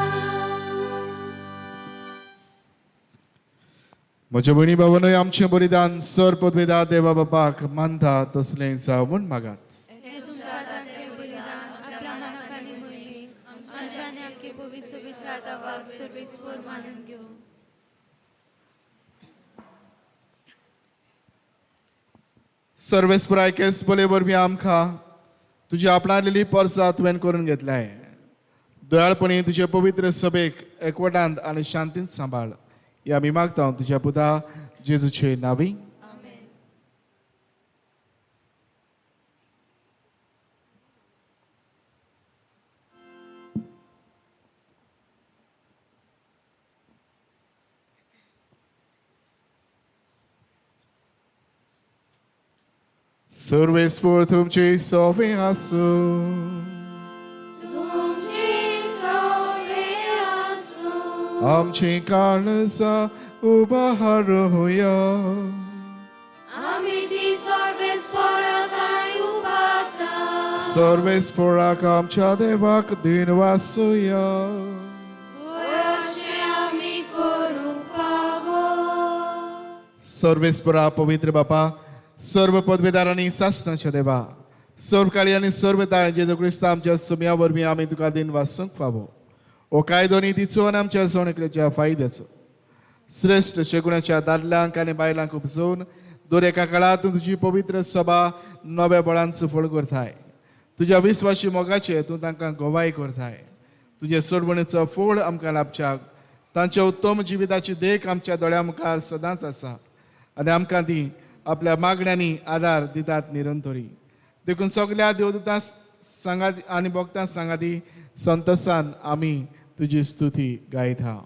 S3: म्हज्या भयणी भावानूय आमचें बलिदान सर पदवेदा देवा बापाक मानता तसलें जावं म्हूण मागात।
S1: हें तुमच्या हातांतलें बलिदान आपल्या मनाक आनी मोहिमेक आमच्या आनी आख्खे पवित्र देवाक सर्वेस्पर मानून घेवं।
S3: सर्वेस्पर आयकेस बले वरवीं आमकां तुजी आपणालेली परसा तुवें करून घेतलाय। दयाळपणी तुजे पवित्र सभेक एकवटांत आनी शांतींत सांबाळ, ह्या आमी मागता तुज्या पुता जेजूचे नांवी। सर्वेस्पर तुमचे सोवे आसूं,
S1: तुमची सोवे आसूं,
S3: आमची काळजां उबारुया,
S1: आमी ती सर्वेस्पराक उबारता।
S3: सर्वेस्पराक आमच्या देवाक दिनवासुया।
S1: अशें आमी करूंक फावो।
S3: सर्वेस्परा पवित्र बापा, सर्व पदवेदार आनी सासणाच्या देवा, सर्व काळी आनी सर्व ताय जेजू क्रिस्ता आमच्या सुम्या वरवीं आमी तुका दिनवासूंक फावो। हो कायदो न्ही तिचो आनी आमच्या जण एकल्याच्या फायद्याचो श्रेश्ठ शेगुणाच्या दादल्यांक आनी बायलांक उपजोवन दर एका काळांत तूं तुजी पवित्र सभा नव्या बळान सुफळ करताय। तुज्या विस्वाशी मोगाचे तूं तांकां गवाय करताय। तुजे सोडवणेचो फोड आमकां लाभच्याक तांच्या उत्तम जिविताची देख आमच्या दोळ्या मुखार सदांच आसा आनी आमकां ती आपल्या मागण्यांनी आदार दितात निरंतरी। देखून सगल्या देवदूतां सांगात आनी भक्तां सांगाती संतोसान आमी तुजी स्तुती गायता।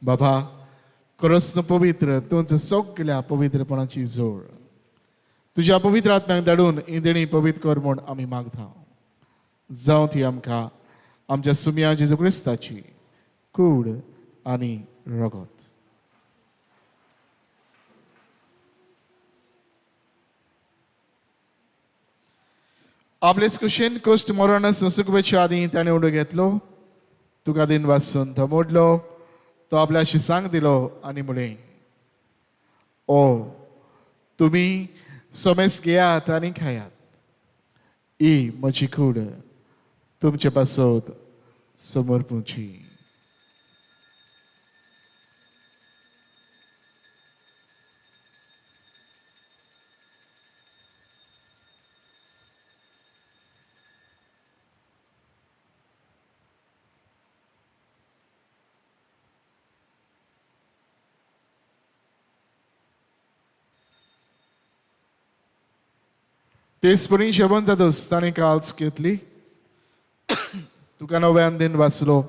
S3: बाबा खरोच पवित्र तुमचं सगल्या पवित्रपणाची जोड तुज्या पवित्र आत्म्याक धाडून ही देणी पवित्र कर म्हूण आमी मागता। जावं ती आमकां आमच्या सुम्या जेजू क्रिस्ताची कूड आनी रगत। आपलेच कुशीन कश्ट मरण सोंसूंक आदीं ताणें उडो घेतलो तुका दिन वासून तो मोडलो, तो आपल्या शिसांक दिलो आनी म्हळें, ओ तुमी समेस घेयात आनी खायात, ही म्हजी कूड तुमचे पासत समर्पूची. तेचपरी जेवण जातच ताणें काल्स घेतली, तुका नव्यान दिन वाचलो,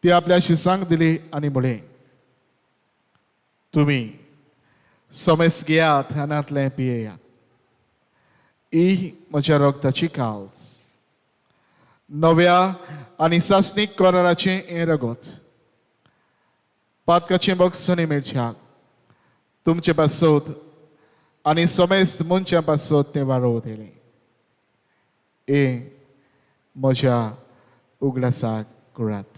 S3: ती आपल्या शिसांक दिली आनी म्हळें, तुमी समेस घेयात हानांतलें पियेयात, ही म्हज्या रगताची काल्स, नव्या आनी सासणीक कराराचें हें रगत, पातकाचें बक्षणी मेळच्याक तुमचे पासत आनी समेस्त मनशां पासत तें वाडोवतलें. हें म्हज्या उगडासाक करात.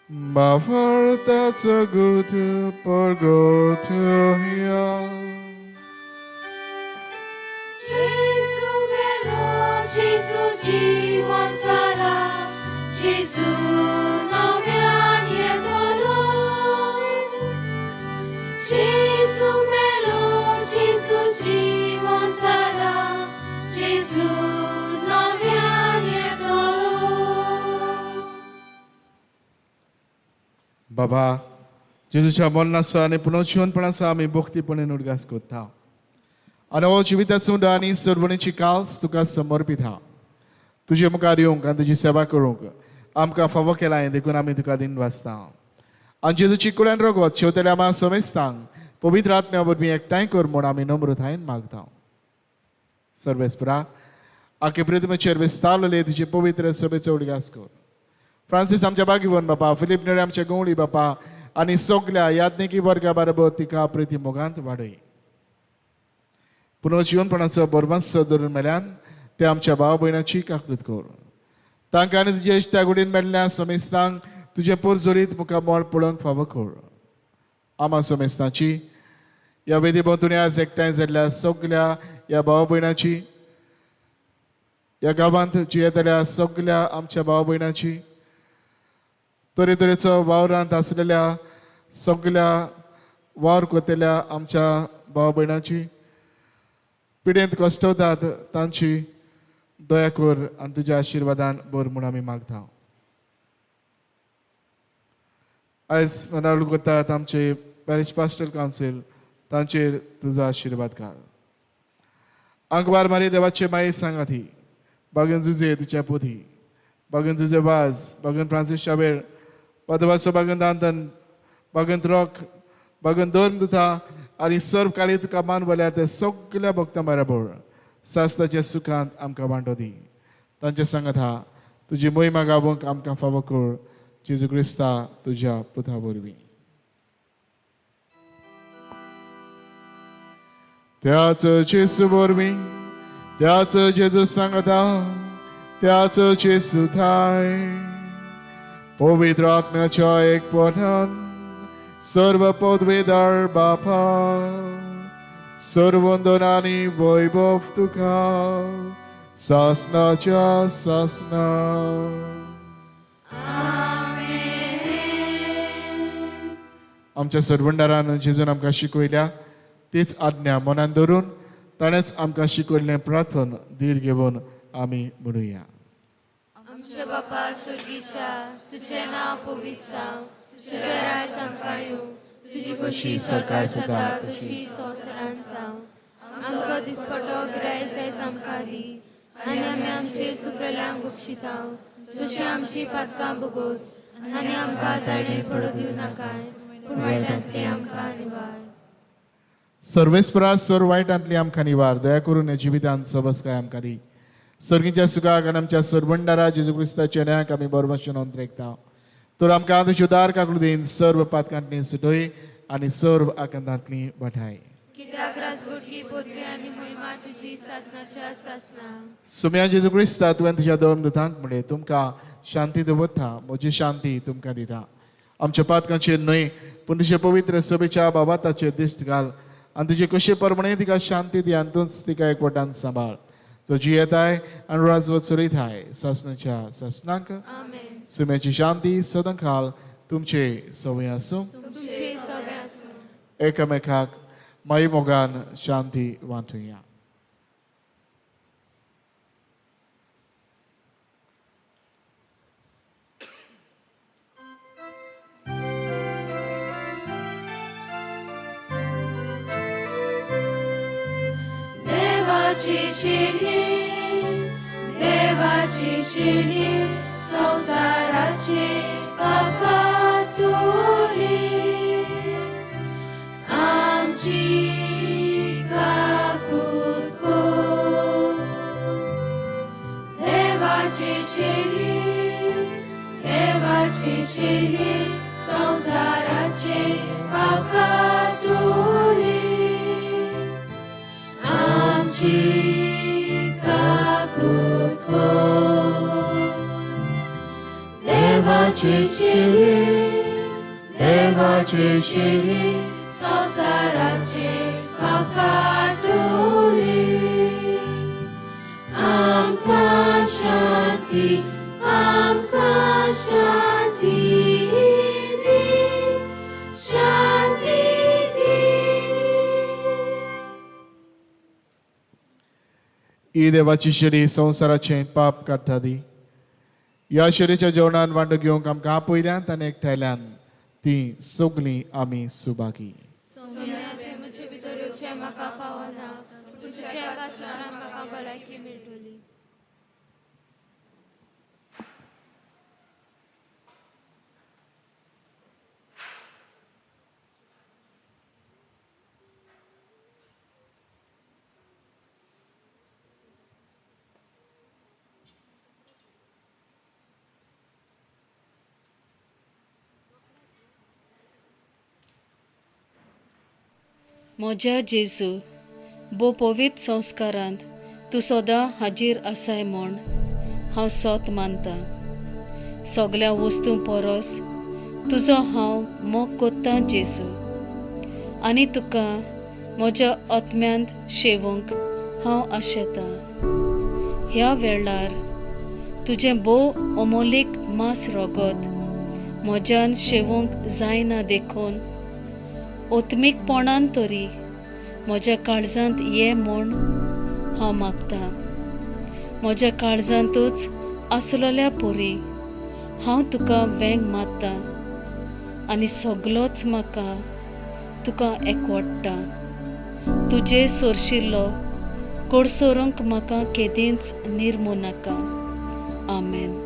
S3: My that's a good purgatoria.
S1: Gesù melo, Gesù जीवन जाला, Gesù नव्यान येतलो. Gesù melo, Gesù जीवन जाला, Gesù नव्यान येतलो.
S3: बाबा जेजूच्या मरणाचो आनी पुनर्जिवनपणाचो आमी भक्तीपणे उडगास करता आनी हो जिविताचो आनी सर्वणीची काल्स तुका समर्पिता. तुजे मुखार येवंक आनी तुजी सेवा करूंक आमकां फावो केलां देखून आमी तुका दिन वाचता. आनी जेजूची कुळ्यान रगत शेवतल्या आमा समेस्तांक पवित्र आत्म्या वरवीं एकठांय कर म्हूण आमी नम्रतायेन मागता. सर्वेस्परा आखे प्रतिमेचेर विस्तारलेले तुजे पवित्र सभेचो उडगास कर. फ्रांसीस आमच्या बागीवन बापा, फिलीप नेरे आमच्या गवळी बापा आनी सगल्या याज्ञिकी वर्गा बरोबर तिका प्रिती मोगांत वाडय. पुनर्जिवनपणाचो बरवांस धरून मेल्यान ते आमच्या भाव भयणाची काकृत कर. तांकां आनी तुजे इश्टा गुडीन मेळ्ळ्या समेस्तांक तुजें पोरजोरीत मुखामळ पळोवंक फावो कर. आमा समेस्तांची ह्या वेदी भोंवतणी आज एकठांय जाल्ल्या सगल्या ह्या भाव भयणाची, ह्या गांवांत जियेतल्या सगल्या आमच्या भाव भयणाची, तरेतरेचो वावरांत आसलेल्या सगल्या वावर करतल्या आमच्या भाव भयणाची, पिडेंत कश्टवतात तांची दया कर आनी तुज्या आशिर्वादान बर म्हूण आमी मागता. आयज मनावळ करतात आमचे पॅरिश पास्टल कावन्सील तांचेर तुजो आशिर्वाद घाल. आंकवार मारी देवाचे माये सांगाती, बागन जुजे तुज्या पोथी, बागन जुजे वाज, बागन फ्रांसीस शावेर, पदवासो बागन दांतन, बागन रोक, बागन धर्म दुता आनी सर्व काळी तुका मान वल्यार ते सगल्या भक्तां बराबर सासणाच्या सुखांत आमकां वांटो दी. तांचे सांगत हा तुजी मोहिमा गावोवंक आमकां फावो कर, जेजू क्रिस्ता तुज्या पुता वरवीं. त्याच जेजू वरवीं, त्याच जेजू सांगता, त्याच जेजू थाय पवित्र आत्म्याच्या एकपणान सर्व पदवेदार बापा सर्वंदन आनी वैभव तुका सासणाच्या सासणा. आमच्या सर्वंडारान जेजून आमकां शिकयल्या तीच आज्ञा मनान धरून ताणेंच आमकां शिकयल्लें प्रार्थन धीर घेवन आमी म्हणुया.
S1: आमच्या बापा स्वर्गीच्या, तुझें नांव पवित्र जावं, तुजें राज आमकां येवं, तुजी खोशी सरकार जाता तशी संवसारांत जावं. आमचो दिसपटो गिरायक आयज आमकां दी आनी आमी आमचेर चुकलेल्यांक बक्षिता तशी आमची पातकां भोगोस आनी आमकां ताणें पडूं दिवं नाकाय, पूण वायटांतली आमकां निवार.
S3: सर्वेस्परा सर्व वायटांतली आमकां निवार. दया करून जिवितांत सबसकाय आमकां दी. सर्गीच्या सुखाक आनी आमच्या सरबंडारा जेजू क्रिस्ताच्या न्याक आमी बरोबर नोंद रेखता. तर आमकां तुजी उदार काकूळ सर्व पातकांतली सुटय आनी सर्व आकांतांतली वाठाय.
S1: कित्याक राजवटकी पदवी आनी महिमा तुजी सासनाच्या सासना.
S3: सुम्या जेजू क्रिस्ता, तुवें तुज्या दोन दुतांक म्हणलें, तुमकां शांती दवरता, म्हजी शांती तुमकां दिता. आमच्या पातकांचेर न्हय पूण तुजे पवित्र सभेच्या बाबाताचेर दिश्ट घाल आनी तुजे कशे प्रमाणे तिका शांती दी आनी तूंच तिका एकवटान सांबाळ, जो जियेताय आनी राजवट चलयताय सासनाच्या सासनाक.
S1: आमेन.
S3: सुम्याची शांती सदांकाल तुमचे सवय आसूं.
S1: तुमचे सवे आसूं.
S3: एकामेकाक माई मोगान शांती वांटुया.
S1: देवाची शिली, देवाची शिली, संवसाराची पाप काडटली, आमची काकूत कर. देवाची शिली, देवाची शिली, संवसाराची पाप काडटली, आमची काकूत कर. देवाची शिली, देवाची शिली, संवसाराचे पाप काडटली, आमकां शांती, आमकां शांती दी, शांती दी.
S3: ही देवाची शेरी संवसाराचें पाप काडटा दी. ह्या शेरीच्या जेवणान वांटो घेवंक आमकां आपयल्यान आनी एकठांयल्यान ती सगळीं आमी सुभागी.
S1: सोम्या, तुवें म्हजे भितर येवचें म्हाका फावना, पूण तुज्या एका उतरान म्हाका भलायकी मेळटली.
S11: म्हज्या जेजू, भोव पवित्र संस्कारांत तूं सदां हाजीर आसाय म्हूण हांव सोत मानता. सगल्या वस्तूं परस तुजो हांव मोग कोत्तां जेजू, आनी तुका म्हज्या आत्म्यांत शेवूंक हांव आशेतां. ह्या वेळार तुजें भोव अमोलीक मांस रगत म्हज्यान शेवूंक जायना देखून ओत्मीकपणान तरी म्हज्या काळजांत ये म्हूण हांव मागतां. म्हज्या काळजांतूच आसलेल्या परी हांव तुका वेंग मारता आनी सगलोच म्हाका तुका एकवडटा. तुजे सोरशिल्लो कोडसोरूंक म्हाका केदींच निर्मू नाका. आमेन.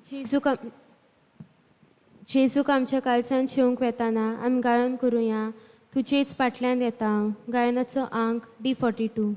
S1: जेजूक जेजूक आमच्या काळजान शेवंक वेताना आमी गायन करुया तुजेच फाटल्यान येता हांव. गायनाचो आंक D42.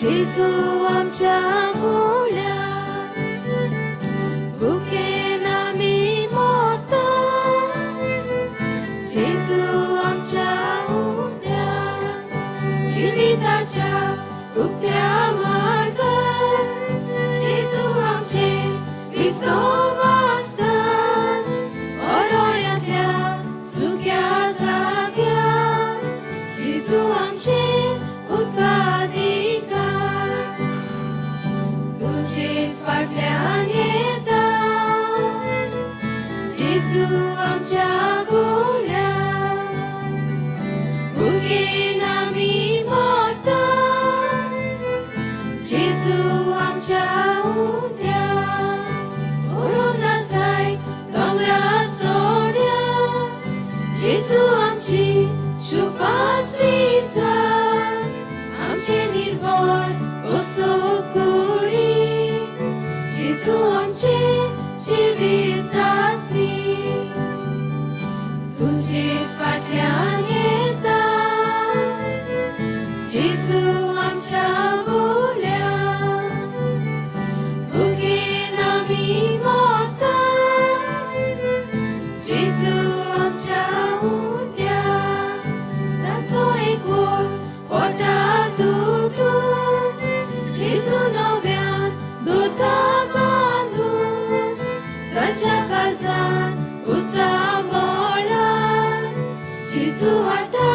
S1: जेजू आमच्या गुळ्या भुकेन आमी मोता जेजू आमच्या उद्या जिविताच्या उक्त्या मार्गार जेजू आमचे विसवासान ओरोळ्यांतल्या सुक्या जाग्यार जेजू आमचे उदकाधिकार तुजेच फाटल्यान येता जेजू आमच्या गुळ्या भुकेन आमी मोता जेजू आमच्या उद्या व्हरून जाय दोंगरा सोड्या जेजू आमची शुपास विचार आमचे निर्भर असो कुडी जेजू आमचे जिवीत सासणी तुजेच फाटल्यान येता जेजू आमच्या गुळ्या भुकेन आमी मोता जेजू आमच्या उद्या जाचो एक वोर पोटा तुटून जेजू नव्यान दुता बांदून जाच्या काळजान उचा बोळान जेजू हाडटा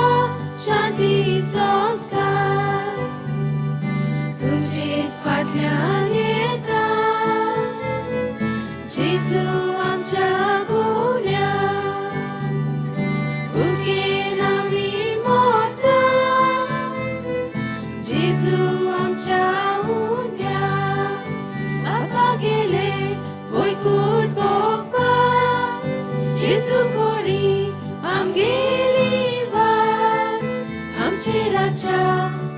S1: शांती संस्कार तुजेच फाटल्यान येता जेजू आमच्या गुळ्या भुकेन आमी मोता जेजू आमच्या उद्या बापा गेले वैकूट भोगपाक जेजू कोरी आमगेली वाट आमचे राजा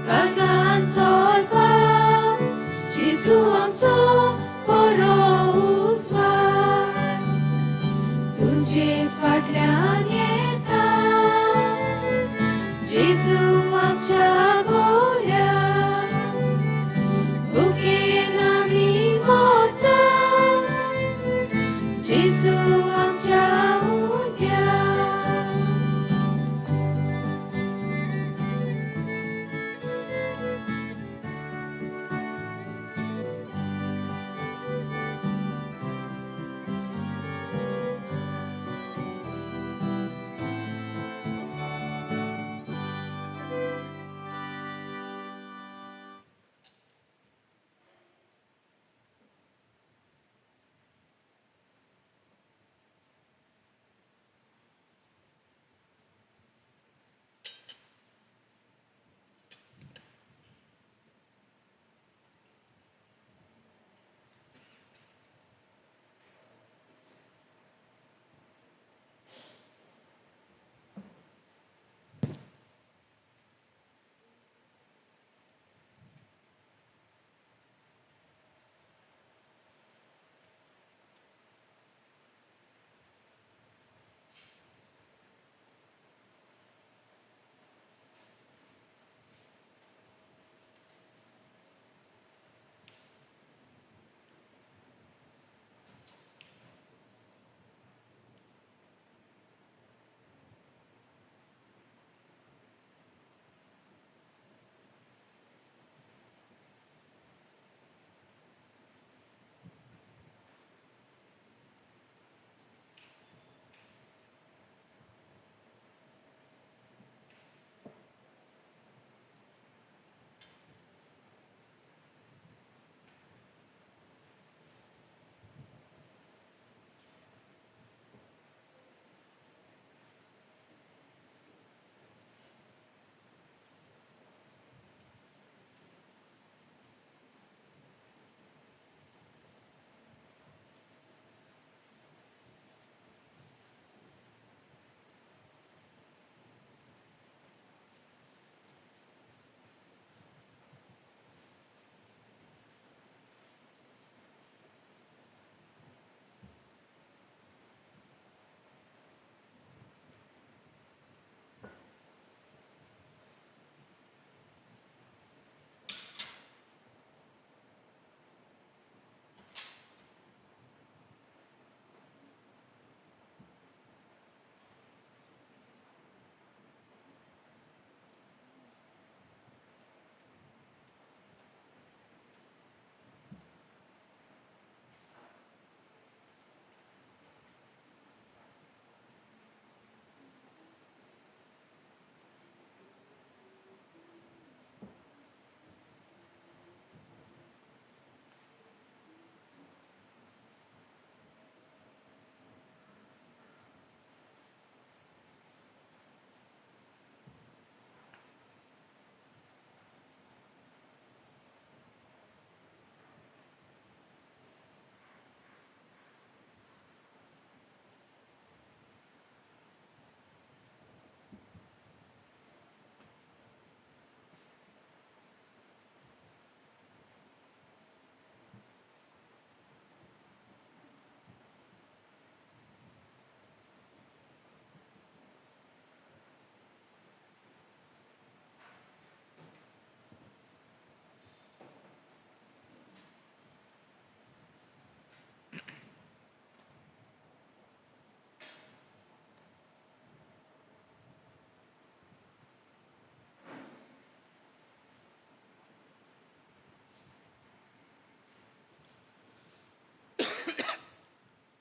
S1: काळखान चलपाक जेजू आमचो खरो उजवाड तुजेच फाटल्यान येता जेजू आमच्या गुळ्या भुकेन आमी मोता जेजू आमच्या उद्या.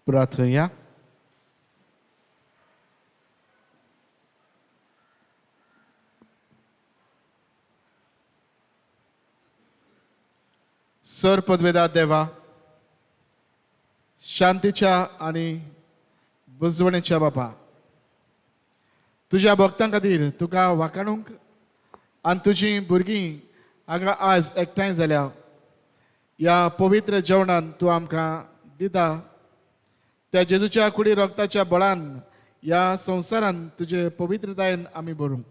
S3: प्रार्थया. सर पदवेदा देवा, शांतीच्या आनी बुजवणेच्या बापा, तुज्या भक्तां खातीर तुका वाखाणूंक आनी तुजीं भुरगीं हांगा आज एकठांय जाल्या ह्या पवित्र जेवणान तूं आमकां दिता त्या जेजूच्या कुडी रक्ताच्या बळान ह्या संवसारान तुजे पवित्रतायेन आमी भरूंक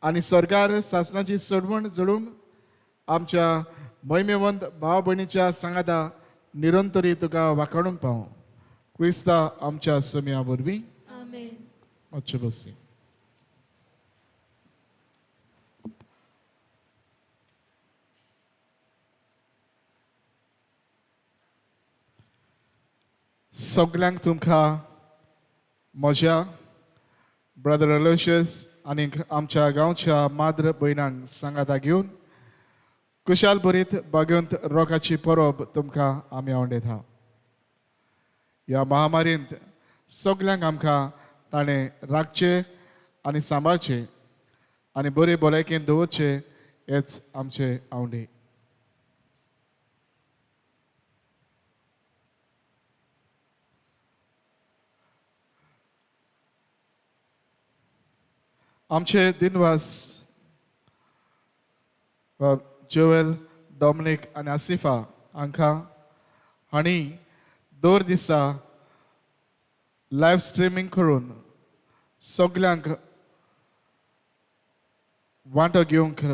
S3: आनी सरकार सासणाची सोडवण जोडूंक आमच्या महिमेवंत भाव भयणीच्या सांगाता निरंतरी तुका वाखाणूंक पावूं. क्रिस्ता आमच्या सोम्या वरवीं.
S1: आमेन.
S3: मातशें बसी. सगल्यांक तुमकां म्हज्या ब्रदर अलोशियस आनी आमच्या गांवच्या माद्र भयणांक सांगाता घेवन कुशाल भरीत बागेवंत रोगाची परब तुमकां आमी आवडयता. ह्या महामारींत सगल्यांक आमकां ताणें राखचें आनी सांबाळचें आनी बरे भलायकेन दवरचें हेच आमचे आवडे. आमचे दिनवास जोएल, डॉमनिक आनी आसिफा हांकां हांणी दर दिसा लायव्ह स्ट्रिमींग करून सगल्यांक वांटो घेवंक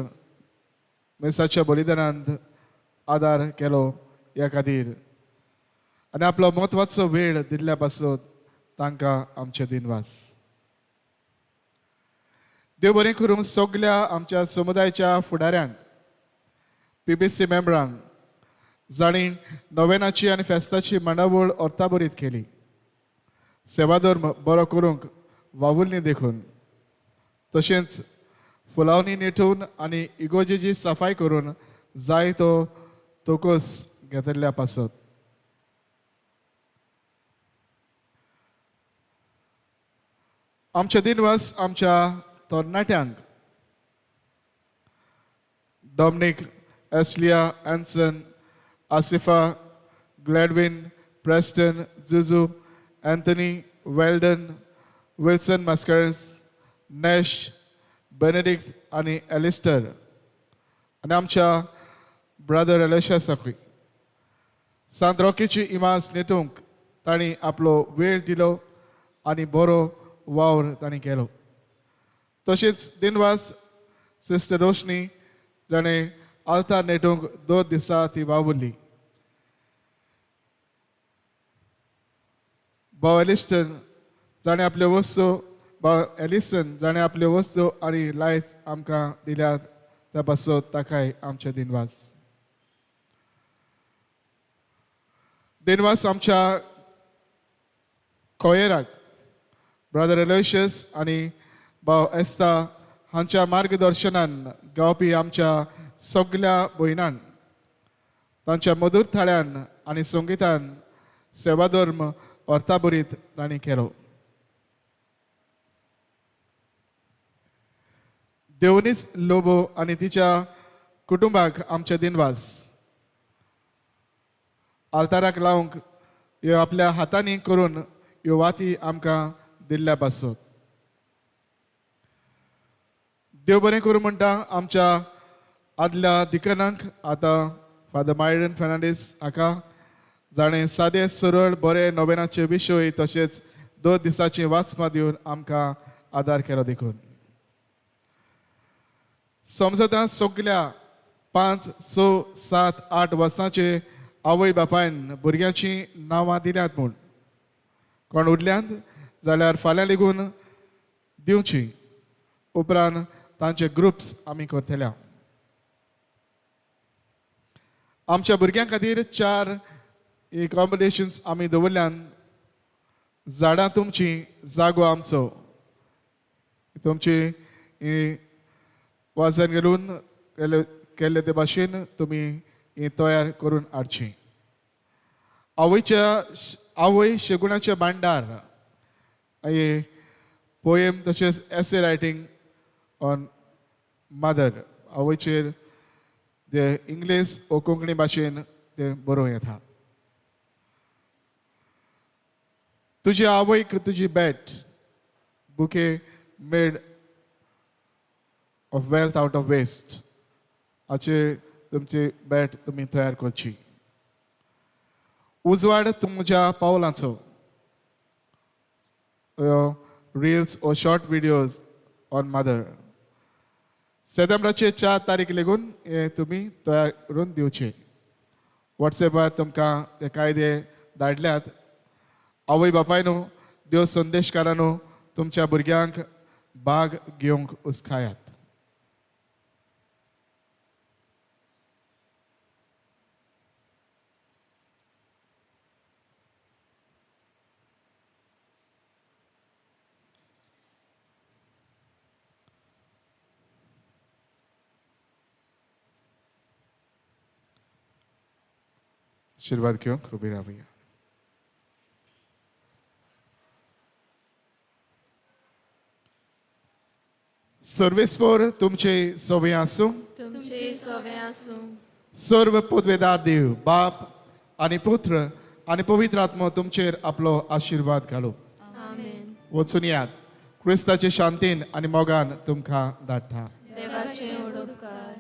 S3: मिसाच्या बलिदानांत आदार केलो ह्या खातीर आनी आपलो म्हत्वाचो वेळ दिल्ल्या पासत तांकां आमचे दिनवास. देव बरें करूं सगल्या आमच्या समुदायाच्या फुडाऱ्यांक, पीबीसी मेंबरांक जांणी नोवेनाची आनी फेस्ताची मांडावळ अर्थाभरीत केली, सेवाधर्म बरो करूंक वावुरली देखून, तशेंच फुलावणी नेटोवन आनी इगोजेची सफाय करून जाय तो तोकोस घेतिल्ल्या पासत. आमचे दिनवास आमच्या तरणाट्यांक Dominic, Aslia, Anson, Asifa, Gladwin, Preston, Juju, Anthony, Weldon, Wilson Mascarenhas, Nash, Benedict आनी एलिस्टर आनी आमच्या ब्रदर एलेशासाकूय सांत रॉकीची इमाज नेटूंक तांणी आपलो वेळ दिलो आनी बरो वावर तांणी केलो. तशेंच दिनवास सिस्टर रोशनी जाणें आल्तार नेटूंक 2 दिसा ती वावुरली. भाव एलिस्टन जाणें आपल्यो वस्तू, भाव एलिसन जाणें आपल्यो वस्तू आनी लायट्स आमकां दिल्यात त्या पासत ताकाय आमचे दिनवास. दिनवास आमच्या कोयराक ब्रदर एलोशियस आनी भाव एस्ता हांच्या मार्गदर्शनान गावपी आमच्या सगल्या भयणांक तांच्या मधूर थाळ्यान आनी संगितान सेवाधर्म अर्थाभरीत तांणी केलो. देवनीच लोबो आनी तिच्या कुटुंबाक आमचे दिनवास. आल्ताराक लावंक ह्यो आपल्या हातांनी करून ह्यो वाती आमकां दिल्ल्या पासत. देव बरें करूं म्हणटा आमच्या आदल्या दिकनांक, आतां फादर मायरन फेर्नांडीस हाका, जाणें सादे सरळ बरे नोवेनाचे विशय तशेंच 2 दिसाची वाचपां दिवन आमकां आदार केलो देखून. समजता सगल्या 5, 6, 7, 8 वर्सांचे आवय बापायन भुरग्यांचीं नांवां दिल्यात म्हूण कोण उरल्यांत जाल्यार फाल्यां लेगून दिवची. उपरांत तांचे ग्रुप्स आमी करतल्या. आमच्या भुरग्यां खातीर 4 कॉम्पिटिशन्स आमी दवरल्यान. झाडां तुमची, जागो आमचो, तुमची वाजन घालून केल्ले ते भाशेन तुमी ही तयार करून हाडची. आवय शेगुणाचें भांडार हे पोएम तशेंच एसे रायटींग ऑन मदर, आवयचेर जे इंग्लीश ओ कोंकणी भाशेन ते बरोवं येता. तुजी आवयक तुजी भेट, bouquet made of wealth out of waste हाचेर तुमची भेट तुमी तयार करची. उजवाड तुमच्या पावलांचो, reels or short videos on mother. सेतेंब्राचे 4 तारीख लेगून हे तुमी तयार करून दिवचे. वॉट्सॅपार तुमकां ते कायदे धाडल्यात. आवय बापायनो, देव संदेशकारानो, तुमच्या भुरग्यांक भाग घेवंक उस्कायात. आशीर्वाद घेवंक उबी रावया. सर्वेस्पोर तुमचे सवे आसूं,
S1: तुमचे सवे आसूं.
S3: सर्व पदवेदार देव बाप आनी पुत्र आनी पवित्र आत्मो तुमचेर आपलो आशिर्वाद घालू.
S1: आमेन.
S3: वचून यात, क्रिस्ताचे शांतीन आनी मोगान तुमकां धाडटा.
S1: देवाचे उडोपकार.